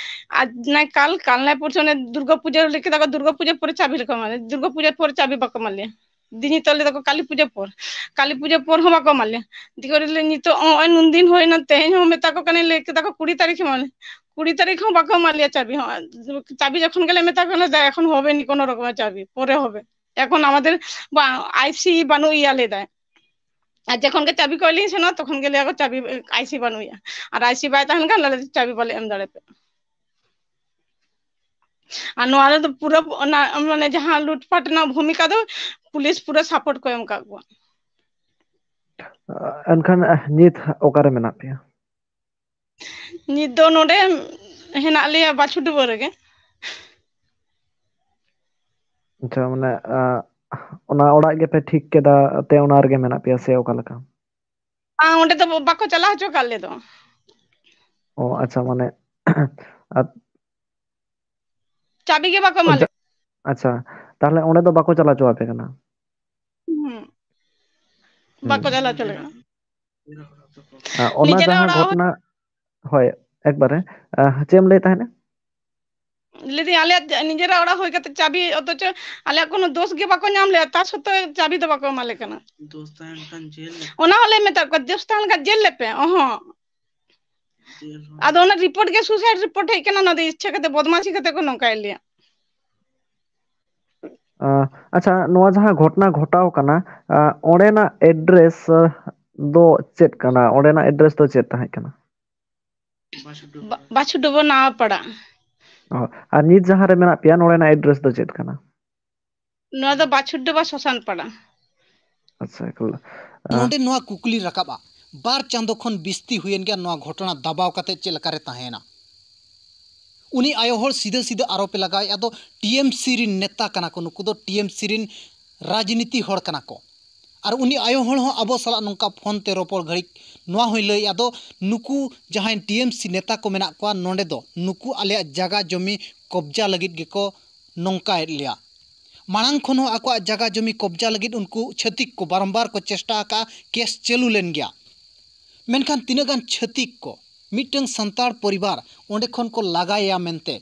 ᱟᱨ ᱱᱟᱭ ᱠᱟᱞ, ᱠᱟᱞ ᱱᱟᱭ ᱯᱚᱨᱥᱚᱱᱮ ᱫᱩᱨᱜᱟ ᱯᱩᱡᱟᱹ ᱞᱟᱹᱭ ᱠᱮᱫᱟ ᱠᱚ, ᱫᱩᱨᱜᱟ ᱯᱩᱡᱟᱹ ᱯᱚᱨᱮ ᱪᱟᱵᱤ ᱞᱮᱠᱚ ᱮᱢᱟ ᱞᱮᱭᱟ, ᱫᱩᱨᱜᱟ ᱯᱩᱡᱟᱹ ᱯᱚᱨ ᱪᱟᱵᱤ ᱵᱟᱠᱚ ᱮᱢᱟ ᱞᱮᱭᱟ᱾ ᱫᱤᱱᱤ ᱛᱟᱞᱮ ᱫᱟᱠᱚ ᱠᱟᱞᱤ ᱯᱩᱡᱟᱹ ᱯᱚᱨ, ᱠᱟᱞᱤ ᱯᱩᱡᱟᱹ ᱯᱚᱨ ᱦᱚᱸ ᱵᱟᱠᱚ ᱮᱢᱟ ᱞᱮᱭᱟ᱾ ᱫᱤᱭᱮ ᱠᱚᱨᱮ ᱱᱤᱛᱚᱜ ᱱᱚᱜᱼᱚᱭ ᱱᱩᱱ ᱫᱤᱱ ᱦᱩᱭᱱᱟ, ᱛᱮᱦᱮᱧ ᱦᱚᱸ ᱢᱮᱛᱟ ᱠᱚ ᱠᱟᱹᱱᱟᱹᱧ, ᱞᱟᱹᱭ ᱠᱮᱫᱟ ᱠᱚ ᱠᱩᱲᱤ ᱛᱟᱹᱨᱤᱠᱷ ᱮᱢᱟ ᱞᱮ, ᱠᱩᱲᱤ ᱛᱟᱹᱨᱤᱠᱷ ᱦᱚᱸ ᱵᱟᱠᱚ ᱮᱢᱟ ᱞᱮᱭᱟ ᱪᱟᱵᱤ ᱦᱚᱸ᱾ ᱪᱟᱵᱤ ᱡᱚᱠᱷᱚᱱ ᱜᱮᱞᱮ ᱢᱮᱛᱟ ᱠᱚ ᱠᱟᱱᱟ, "ᱫᱟ, ᱮᱠᱷᱚᱱ ᱦᱚᱵᱮ ᱱᱤ ᱠᱳᱱᱳ ᱨᱚᱠᱚᱢᱮᱨ ᱪᱟᱵᱤ, ᱯᱚᱨᱮ ᱦᱚᱵᱮ, ᱮᱠᱷᱚᱱ ᱟᱢᱟᱫᱮᱨ ᱵᱟ-, ᱟᱭᱥᱤ ᱵᱟᱹᱱᱩᱜ ᱤᱭᱟ," ᱞᱟᱹᱭ ᱫᱟᱭ᱾ ᱟᱨ ᱡᱚᱠᱷᱚᱱ ᱜᱮ ᱪᱟᱵᱤ ᱠᱚᱭ ᱞᱤᱧ ᱥᱮᱱᱚᱜᱼᱟ, ᱛᱚᱠᱷᱚᱱ ᱜᱮ ᱞᱟᱹᱭᱟ ᱠᱚ, "ᱪᱟᱵᱤ, ᱟᱭᱥᱤ ᱵᱟᱹᱱᱩᱜᱼᱟ᱾" ᱟᱨ ᱟᱭᱥᱤ ᱵᱟᱭ ᱛᱟᱦᱮᱱ ᱠᱷᱟᱱ ᱟᱞᱮ ᱫᱚ ᱪᱟᱵᱤ ᱵᱟᱞᱮ ᱮᱢ ᱫᱟᱲᱮ ᱯᱮᱭᱟ᱾ ᱟᱨ ᱱᱚᱣᱟ ᱨᱮᱫᱚ ᱯᱩᱨᱟᱹ ᱚᱱᱟ, ᱢᱟᱱᱮ, ᱡᱟᱦᱟᱸ ᱞᱩᱴᱯᱟᱴ ᱨᱮᱱᱟᱜ ᱵᱷᱩᱢᱤᱠᱟ ᱫᱚ ᱯᱩᱞᱤᱥ ᱯᱩᱨᱟᱹ ᱥᱟᱯᱳᱨᱴ ᱠᱚ ᱮᱢ ᱟᱠᱟᱫ ᱠᱚᱣᱟ᱾ ᱮᱱᱠᱷᱟᱱ, ᱱᱤᱛ ᱚᱠᱟᱨᱮ ᱢᱮᱱᱟᱜ ᱯᱮᱭᱟ? ᱱᱤᱛ ᱫᱚ ᱱᱚᱰᱮ ᱦᱮᱱᱟᱜ ᱞᱮᱭᱟ ᱵᱟᱪᱷᱩᱰᱩᱵᱟᱹ ᱨᱮᱜᱮ᱾ ᱟᱪᱪᱷᱟ, ᱢᱟᱱᱮ, ᱟᱸ, ᱚᱱᱟ ᱚᱲᱟᱜ ᱜᱮᱯᱮ ᱴᱷᱤᱠ ᱠᱮᱫᱟ, ᱛᱮ ᱚᱱᱟ ᱨᱮᱜᱮ ᱢᱮᱱᱟᱜ ᱯᱮᱭᱟ ᱥᱮ ᱚᱠᱟ ᱞᱮᱠᱟ? ᱵᱟᱝ, ᱚᱸᱰᱮ ᱫᱚ ᱵᱟᱠᱚ ᱪᱟᱞᱟᱣ ᱦᱚᱪᱚ ᱟᱠᱟᱫ ᱞᱮ ᱫᱚ᱾ ᱚ, ᱟᱪᱪᱷᱟ, ᱢᱟᱱᱮ, ᱟᱨ ᱪᱟᱵᱤ ᱜᱮ ᱵᱟᱠᱚ ᱚ, ᱮᱢᱟ ᱞᱮ᱾ ᱡᱟ-, ᱟᱪᱪᱷᱟ, ᱛᱟᱦᱞᱮ ᱚᱸᱰᱮ ᱫᱚ ᱵᱟᱠᱚ ᱪᱟᱞᱟᱣ ᱦᱚᱪᱚ ᱟᱯᱮ ᱠᱟᱱᱟ? ᱦᱩᱸ᱾ ᱦᱩᱸ᱾ ᱵᱟᱠᱚ ᱪᱟᱞᱟᱣ ᱦᱚᱪᱚ ᱞᱮ ᱠᱟᱱᱟ᱾ ᱟᱨ ᱚᱱᱟ ᱱᱤᱡᱮᱨᱟᱜ ᱡᱟᱦᱟᱸ ᱚᱲᱟᱜ ᱦᱚᱸ ᱜᱷᱚᱴᱚᱱᱟ, ᱦᱳᱭ, ᱮᱠᱵᱟᱨᱮ, ᱟᱸ, ᱪᱮᱫ ᱮᱢ ᱞᱟᱹᱭᱮᱫ ᱛᱟᱦᱮᱸᱱᱟ? ᱞᱟᱹᱭᱫᱟᱹᱧ, ᱟᱞᱮᱭᱟᱜ ᱱᱤᱡᱮᱨᱟᱜ ᱚᱲᱟᱜ ᱦᱩᱭ ᱠᱟᱛᱮ ᱪᱟᱵᱤ, ᱚᱛᱷᱚᱪᱚ ᱟᱞᱮᱭᱟᱜ ᱠᱳᱱᱳ ᱫᱳᱥ ᱜᱮ ᱵᱟᱠᱚ ᱧᱟᱢ ᱞᱮᱜᱼᱟ, ᱛᱟ ᱥᱚᱛᱛᱮ ᱪᱟᱵᱤ ᱫᱚ ᱵᱟᱠᱚ ᱮᱢᱟ ᱞᱮ ᱠᱟᱱᱟ᱾ ᱫᱳᱥ ᱛᱟᱦᱮᱱ ᱠᱷᱟᱱ ᱡᱮᱞ ᱞᱮ᱾ ᱚᱱᱟ ᱦᱚᱸᱞᱮ ᱢᱮᱛᱟᱜ ᱠᱚᱣᱟ, ᱫᱳᱥ ᱛᱟᱦᱮᱱ ᱠᱷᱟᱱ ᱡᱮᱞ ᱞᱮᱯᱮ, ᱚᱦᱚᱸ᱾ ᱡᱮᱞ ᱦᱚᱸ᱾ ᱟᱫᱚ ᱚᱱᱟ ᱨᱤᱯᱳᱨᱴ ᱜᱮ ᱥᱩᱥᱟᱭᱤᱰ ᱨᱤᱯᱳᱨᱴ ᱦᱮᱡ ᱠᱟᱱᱟ, ᱚᱱᱟ ᱫᱚ ᱤᱪᱪᱷᱟᱹ ᱠᱟᱛᱮ ᱵᱚᱫᱢᱟᱥᱤ ᱠᱟᱛᱮ ᱠᱚ ᱱᱚᱝᱠᱟᱭᱮᱫ ᱞᱮᱭᱟ᱾ ᱟᱸ, ᱟᱪᱪᱷᱟ, ᱱᱚᱣᱟ ᱡᱟᱦᱟᱸ ᱜᱷᱚᱴᱚᱱᱟ ᱜᱷᱚᱴᱟᱣ ᱠᱟᱱᱟ, ᱟᱸ, ᱚᱸᱰᱮᱱᱟᱜ ᱮᱰᱨᱮᱥ, ᱟᱸ, ᱫᱚ ᱪᱮᱫ ᱠᱟᱱᱟ? ᱚᱸᱰᱮᱱᱟᱜ ᱮᱰᱨᱮᱥ ᱫᱚ ᱪᱮᱫ ᱛᱟᱦᱮᱸ ᱠᱟᱱᱟ? ᱵᱟ-, ᱵᱟᱪᱷᱩ ᱰᱚᱵᱚ ᱱᱟᱣᱟ ᱯᱟᱲᱟ᱾ ᱚ, ᱟᱨ ᱱᱤᱛ ᱡᱟᱦᱟᱸ ᱨᱮ ᱢᱮᱱᱟᱜ ᱯᱮᱭᱟ, ᱱᱚᱰᱮᱱᱟᱜ ᱮᱰᱨᱮᱥ ᱫᱚ ᱪᱮᱫ ᱠᱟᱱᱟ? ᱱᱚᱣᱟ ᱫᱚ ᱵᱟᱪᱷᱩ ᱰᱚᱵᱟ ᱥᱚᱥᱟᱱ ᱯᱟᱲᱟ᱾ ᱟᱪᱪᱷᱟ, ᱮᱠᱟᱞ᱾ ᱟᱨ ᱱᱚᱰᱮ ᱱᱚᱣᱟ ᱠᱩᱠᱞᱤ ᱨᱟᱠᱟᱵᱼᱟ, ᱵᱟᱨ ᱪᱟᱸᱫᱚ ᱠᱷᱚᱱ ᱵᱤᱥᱛᱤ ᱦᱩᱭᱮᱱ ᱜᱮᱭᱟ ᱱᱚᱣᱟ ᱜᱷᱚᱴᱚᱱᱟ ᱫᱟᱵᱟᱣ ᱠᱟᱛᱮ ᱪᱮᱫ ᱞᱮᱠᱟᱨᱮ ᱛᱟᱦᱮᱸᱭᱮᱱᱟ? ᱩᱱᱤ ᱟᱭᱳ ᱦᱚᱲ ᱥᱤᱫᱷᱟᱹ ᱥᱤᱫᱷᱟᱹ ᱟᱨᱚᱯ ᱮ ᱞᱟᱜᱟᱣᱮᱫᱼᱟ ᱫᱚ ᱴᱤ ᱮᱢ ᱥᱤ ᱨᱤᱱ ᱱᱮᱛᱟ ᱠᱟᱱᱟ ᱠᱚ, ᱱᱩᱠᱩ ᱫᱚ ᱴᱤ ᱮᱢ ᱥᱤ ᱨᱤᱱ ᱨᱟᱡᱽᱱᱤᱛᱤ ᱦᱚᱲ ᱠᱟᱱᱟ ᱠᱚ᱾ ᱟᱨ ᱩᱱᱤ ᱟᱭᱳ ᱦᱚᱲ ᱦᱚᱸ ᱟᱵᱚ ᱥᱟᱞᱟᱜ ᱱᱚᱝᱠᱟ ᱯᱷᱳᱱ ᱛᱮ ᱨᱚᱯᱚᱲ ᱜᱷᱟᱹᱲᱤᱡ ᱱᱚᱣᱟ ᱦᱚᱸᱭ ᱞᱟᱹᱭᱮᱫᱼᱟ ᱫᱚ ᱱᱩᱠᱩ ᱡᱟᱦᱟᱸᱭ ᱴᱤ ᱮᱢ ᱥᱤ ᱱᱮᱛᱟ ᱠᱚ ᱢᱮᱱᱟᱜ ᱠᱚᱣᱟ ᱱᱚᱰᱮ ᱫᱚ ᱱᱩᱠᱩ ᱟᱞᱮᱭᱟᱜ ᱡᱟᱜᱟ ᱡᱚᱢᱤ ᱠᱚᱵᱽᱡᱟ ᱞᱟᱹᱜᱤᱫ ᱜᱮᱠᱚ ᱱᱚᱝᱠᱟᱭᱮᱫ ᱞᱮᱭᱟ᱾ ᱢᱟᱲᱟᱝ ᱠᱷᱚᱱ ᱦᱚᱸ ᱟᱠᱚᱣᱟᱜ ᱡᱟᱜᱟ ᱡᱚᱢᱤ ᱠᱚᱵᱽᱡᱟ ᱞᱟᱹᱜᱤᱫ ᱩᱱᱠᱩ ᱪᱷᱟᱹᱛᱤᱠ ᱠᱚ ᱵᱟᱨᱚᱢᱵᱟᱨ ᱠᱚ ᱪᱮᱥᱴᱟ ᱟᱠᱟᱫᱼᱟ, ᱠᱮᱥ ᱪᱟᱹᱞᱩ ᱞᱮᱱ ᱜᱮᱭᱟ᱾ ᱢᱮᱱᱠᱷᱟᱱ ᱛᱤᱱᱟᱹᱜ ᱜᱟᱱ ᱪᱷᱟᱹᱛᱤᱠ ᱠᱚ ᱢᱤᱫᱴᱟᱝ ᱥᱟᱱᱛᱟᱲ ᱯᱚᱨᱤᱵᱟᱨ ᱚᱸᱰᱮ ᱠᱷᱚᱱ ᱠᱚ ᱞᱟᱜᱟᱭᱮᱭᱟ ᱢᱮᱱᱛᱮ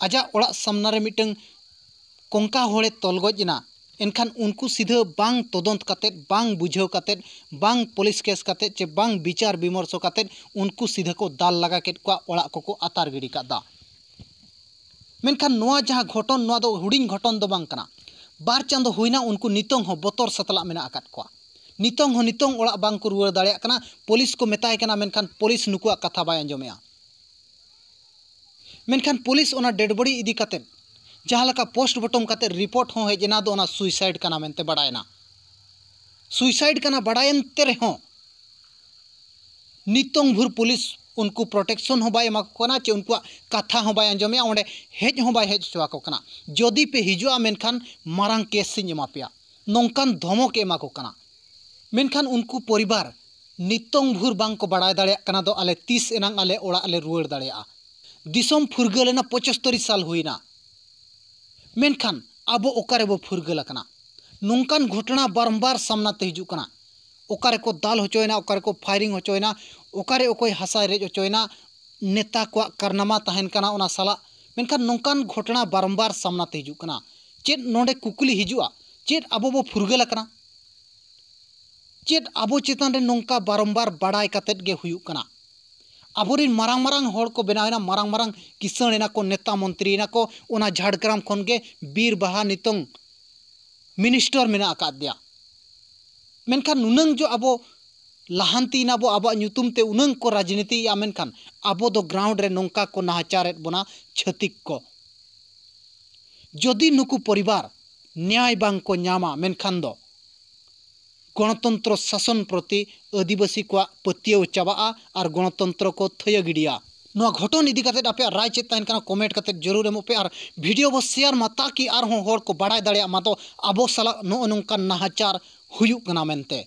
ᱟᱡᱟᱜ ᱚᱲᱟᱜ ᱥᱟᱢᱱᱟ ᱨᱮ ᱢᱤᱫᱴᱟᱝ ᱠᱚᱝᱠᱟ ᱦᱚᱲᱮ ᱛᱚᱞ ᱜᱚᱡ ᱮᱱᱟ, ᱮᱱᱠᱷᱟᱱ ᱩᱱᱠᱩ ᱥᱤᱫᱷᱟᱹ ᱵᱟᱝ ᱛᱚᱫᱚᱱᱛ ᱠᱟᱛᱮᱫ, ᱵᱟᱝ ᱵᱩᱡᱷᱟᱹᱣ ᱠᱟᱛᱮᱫ, ᱵᱟᱝ ᱯᱩᱞᱤᱥ ᱠᱮᱥ ᱠᱟᱛᱮᱫ ᱪᱮ ᱵᱟᱝ ᱵᱤᱪᱟᱨ ᱵᱤᱢᱚᱨᱥᱚ ᱠᱟᱛᱮᱫ ᱩᱱᱠᱩ ᱥᱤᱫᱷᱟᱹ ᱠᱚ ᱫᱟᱞ ᱞᱟᱜᱟ ᱠᱮᱫ ᱠᱚᱣᱟ, ᱚᱲᱟᱜ ᱠᱚᱠᱚ ᱟᱛᱟᱨ ᱜᱤᱰᱤ ᱠᱟᱫᱟ᱾ ᱢᱮᱱᱠᱷᱟᱱ ᱱᱚᱣᱟ ᱡᱟᱦᱟᱸ ᱜᱷᱚᱴᱚᱱ, ᱱᱚᱣᱟ ᱫᱚ ᱦᱩᱰᱤᱧ ᱜᱷᱚᱴᱚᱱ ᱫᱚ ᱵᱟᱝ ᱠᱟᱱᱟ᱾ ᱵᱟᱨ ᱪᱟᱸᱫᱚ ᱦᱩᱭᱱᱟ, ᱩᱱᱠᱩ ᱱᱤᱛᱚᱝ ᱦᱚᱸ ᱵᱚᱛᱚᱨ ᱥᱟᱛᱞᱟᱜ ᱢᱮᱱᱟᱜ ᱟᱠᱟᱫ ᱠᱚᱣᱟ᱾ ᱱᱤᱛᱚᱝ ᱦᱚᱸ ᱱᱤᱛᱚᱝ ᱚᱲᱟᱜ ᱵᱟᱝ ᱠᱚ ᱨᱩᱣᱟᱹᱲ ᱫᱟᱲᱮᱭᱟᱜ ᱠᱟᱱᱟ᱾ ᱯᱩᱞᱤᱥ ᱠᱚ ᱢᱮᱛᱟᱭ ᱠᱟᱱᱟ, ᱢᱮᱱᱠᱷᱟᱱ ᱯᱩᱞᱤᱥ ᱱᱩᱠᱩᱣᱟᱜ ᱠᱟᱛᱷᱟ ᱵᱟᱭ ᱟᱸᱡᱚᱢᱮᱜᱼᱟ᱾ ᱢᱮᱱᱠᱷᱟᱱ ᱯᱩᱞᱤᱥ ᱚᱱᱟ ᱰᱮᱰ ᱵᱚᱰᱤ ᱤᱫᱤ ᱠᱟᱛᱮᱫ ᱡᱟᱦᱟᱸ ᱞᱮᱠᱟ ᱯᱳᱥᱴᱢᱚᱨᱴᱮᱢ ᱠᱟᱛᱮᱫ ᱨᱤᱯᱳᱨᱴ ᱦᱚᱸ ᱦᱮᱡ ᱮᱱᱟ, ᱫᱚ ᱚᱱᱟ ᱥᱩᱭᱥᱟᱭᱤᱰ ᱠᱟᱱᱟ ᱢᱮᱱᱛᱮ ᱵᱟᱰᱟᱭᱮᱱᱟ᱾ ᱥᱩᱭᱥᱟᱭᱤᱰ ᱠᱟᱱᱟ ᱵᱟᱰᱟᱭᱮᱱ ᱛᱮ ᱨᱮᱦᱚᱸ ᱱᱤᱛᱚᱝ ᱵᱷᱳᱨ ᱯᱩᱞᱤᱥ ᱩᱱᱠᱩ ᱯᱨᱚᱴᱮᱠᱥᱚᱱ ᱦᱚᱸ ᱵᱟᱭ ᱮᱢᱟ ᱠᱚ ᱠᱟᱱᱟ, ᱪᱮ ᱩᱱᱠᱩᱣᱟᱜ ᱠᱟᱛᱷᱟ ᱦᱚᱸ ᱵᱟᱭ ᱟᱸᱡᱚᱢᱮᱜᱼᱟ, ᱚᱸᱰᱮ ᱦᱮᱡ ᱦᱚᱸ ᱵᱟᱭ ᱦᱮᱡ ᱦᱚᱪᱚ ᱟᱠᱚ ᱠᱟᱱᱟ᱾ ᱡᱩᱫᱤ ᱯᱮ ᱦᱤᱡᱩᱜᱼᱟ, ᱢᱮᱱᱠᱷᱟᱱ ᱢᱟᱨᱟᱝ ᱠᱮᱥ ᱤᱧ ᱮᱢᱟ ᱯᱮᱭᱟ, ᱱᱚᱝᱠᱟᱱ ᱫᱷᱚᱢᱚᱠ ᱮ ᱮᱢᱟ ᱠᱚ ᱠᱟᱱᱟ᱾ ᱢᱮᱱᱠᱷᱟᱱ ᱩᱱᱠᱩ ᱯᱚᱨᱤᱵᱟᱨ ᱱᱤᱛᱚᱝ ᱵᱷᱳᱨ ᱵᱟᱝ ᱠᱚ ᱵᱟᱲᱟᱭ ᱫᱟᱲᱮᱭᱟᱜ ᱠᱟᱱᱟ ᱫᱚ ᱟᱞᱮ ᱛᱤᱥ ᱮᱱᱟᱝ ᱟᱞᱮ ᱚᱲᱟᱜ ᱞᱮ ᱨᱩᱣᱟᱹᱲ ᱫᱟᱲᱮᱭᱟᱜᱼᱟ᱾ ᱫᱤᱥᱚᱢ ᱯᱷᱩᱨᱜᱟᱹᱞ ᱮᱱᱟ, ᱯᱚᱸᱪᱟᱛᱛᱳᱨ ᱥᱟᱞ ᱦᱩᱭᱱᱟ, ᱢᱮᱱᱠᱷᱟᱱ ᱟᱵᱚ ᱚᱠᱟ ᱨᱮᱵᱚ ᱯᱷᱩᱨᱜᱟᱹᱞ ᱟᱠᱟᱱᱟ? ᱱᱚᱝᱠᱟᱱ ᱜᱷᱚᱴᱚᱱᱟ ᱵᱟᱨᱚᱢᱵᱟᱨ ᱥᱟᱢᱱᱟ ᱛᱮ ᱦᱤᱡᱩᱜ ᱠᱟᱱᱟ᱾ ᱚᱠᱟ ᱨᱮᱠᱚ ᱫᱟᱞ ᱦᱚᱪᱚᱭᱮᱱᱟ, ᱚᱠᱟ ᱨᱮᱠᱚ ᱯᱷᱟᱭᱨᱤᱝ ᱦᱚᱪᱚᱭᱮᱱᱟ, ᱚᱠᱟ ᱨᱮ ᱚᱠᱚᱭ ᱦᱟᱥᱟᱭ ᱨᱮᱡ ᱦᱚᱪᱚᱭᱮᱱᱟ, ᱱᱮᱛᱟ ᱠᱚᱣᱟᱜ ᱠᱟᱨᱱᱟᱢᱟ ᱛᱟᱦᱮᱱ ᱠᱟᱱᱟ ᱚᱱᱟ ᱥᱟᱞᱟᱜ᱾ ᱢᱮᱱᱠᱷᱟᱱ ᱱᱚᱝᱠᱟᱱ ᱜᱷᱚᱴᱚᱱᱟ ᱵᱟᱨᱚᱢᱵᱟᱨ ᱥᱟᱢᱱᱟ ᱛᱮ ᱦᱤᱡᱩᱜ ᱠᱟᱱᱟ᱾ ᱪᱮᱫ ᱱᱚᱰᱮ ᱠᱩᱠᱞᱤ ᱦᱤᱡᱩᱜᱼᱟ? ᱪᱮᱫ ᱟᱵᱚ ᱵᱚ ᱯᱷᱩᱨᱜᱟᱹᱞ ᱟᱠᱟᱱᱟ? ᱪᱮᱫ ᱟᱵᱚ ᱪᱮᱛᱟᱱ ᱨᱮ ᱱᱚᱝᱠᱟ ᱵᱟᱨᱚᱢᱵᱟᱨ ᱵᱟᱲᱟᱭ ᱠᱟᱛᱮᱫ ᱜᱮ ᱦᱩᱭᱩᱜ ᱠᱟᱱᱟ? ᱟᱵᱚᱨᱮᱱ ᱢᱟᱨᱟᱝ ᱢᱟᱨᱟᱝ ᱦᱚᱲ ᱠᱚ ᱵᱮᱱᱟᱣ ᱮᱱᱟ, ᱢᱟᱨᱟᱝ ᱢᱟᱨᱟᱝ ᱠᱤᱥᱟᱹᱬ ᱮᱱᱟ ᱠᱚ, ᱱᱮᱛᱟ ᱢᱚᱱᱛᱨᱤ ᱮᱱᱟ ᱠᱚ᱾ ᱚᱱᱟ ᱡᱷᱟᱲᱜᱨᱟᱢ ᱠᱷᱚᱱ ᱜᱮ ᱵᱤᱨ ᱵᱟᱦᱟ ᱱᱤᱛᱚᱝ ᱢᱤᱱᱤᱥᱴᱟᱨ ᱢᱮᱱᱟᱜ ᱟᱠᱟᱫᱮᱭᱟ᱾ ᱢᱮᱱᱠᱷᱟᱱ ᱱᱩᱱᱟᱹᱝ ᱡᱚ ᱟᱵᱚ ᱞᱟᱦᱟᱱᱛᱤᱭᱮᱱᱟ ᱵᱚ, ᱟᱵᱚᱣᱟᱜ ᱧᱩᱛᱩᱢ ᱛᱮ ᱩᱱᱟᱹᱝ ᱠᱚ ᱨᱟᱡᱽᱱᱤᱛᱤᱭᱮᱫᱼᱟ, ᱢᱮᱱᱠᱷᱟᱱ ᱟᱵᱚ ᱫᱚ ᱜᱨᱟᱣᱩᱱᱰ ᱨᱮ ᱱᱚᱝᱠᱟ ᱠᱚ ᱱᱟᱦᱟᱪᱟᱨᱮᱫ ᱵᱚᱱᱟ ᱪᱷᱟᱹᱛᱤᱠ ᱠᱚ᱾ ᱡᱩᱫᱤ ᱱᱩᱠᱩ ᱯᱚᱨᱤᱵᱟᱨ ᱱᱮᱭᱟᱭ ᱵᱟᱝ ᱠᱚ ᱧᱟᱢᱟ, ᱢᱮᱱᱠᱷᱟᱱ ᱫᱚ ᱜᱚᱱᱚᱛᱚᱱᱛᱨᱚ ᱥᱟᱥᱚᱱ ᱯᱨᱚᱛᱤ ᱟᱹᱫᱤᱵᱟᱹᱥᱤ ᱠᱚᱣᱟᱜ ᱯᱟᱹᱛᱭᱟᱹᱣ ᱪᱟᱵᱟᱜᱼᱟ ᱟᱨ ᱜᱚᱱᱚᱛᱚᱱᱛᱨᱚ ᱠᱚ ᱛᱷᱟᱹᱭᱟᱹ ᱜᱤᱰᱤᱭᱟ᱾ ᱱᱚᱣᱟ ᱜᱷᱚᱴᱚᱱ ᱤᱫᱤ ᱠᱟᱛᱮᱫ ᱟᱯᱮᱭᱟᱜ ᱨᱟᱭ ᱪᱮᱫ ᱛᱟᱦᱮᱱ ᱠᱟᱱᱟ, ᱠᱚᱢᱮᱱᱴ ᱠᱟᱛᱮᱫ ᱡᱟᱹᱨᱩᱲ ᱮᱢᱚᱜ ᱯᱮ ᱟᱨ ᱵᱷᱤᱰᱤᱭᱳ ᱵᱚ ᱥᱮᱭᱟᱨ ᱢᱟ, ᱛᱟᱠᱤ ᱟᱨᱦᱚᱸ ᱦᱚᱲ ᱠᱚ ᱵᱟᱲᱟᱭ ᱫᱟᱲᱮᱭᱟᱜ ᱢᱟ ᱫᱚ ᱟᱵᱚ ᱥᱟᱞᱟᱜ ᱱᱚᱜᱼᱚ ᱱᱚᱝᱠᱟᱱ ᱱᱟᱦᱟᱪᱟᱨ ᱦᱩᱭᱩᱜ ᱠᱟᱱᱟ ᱢᱮᱱᱛᱮ᱾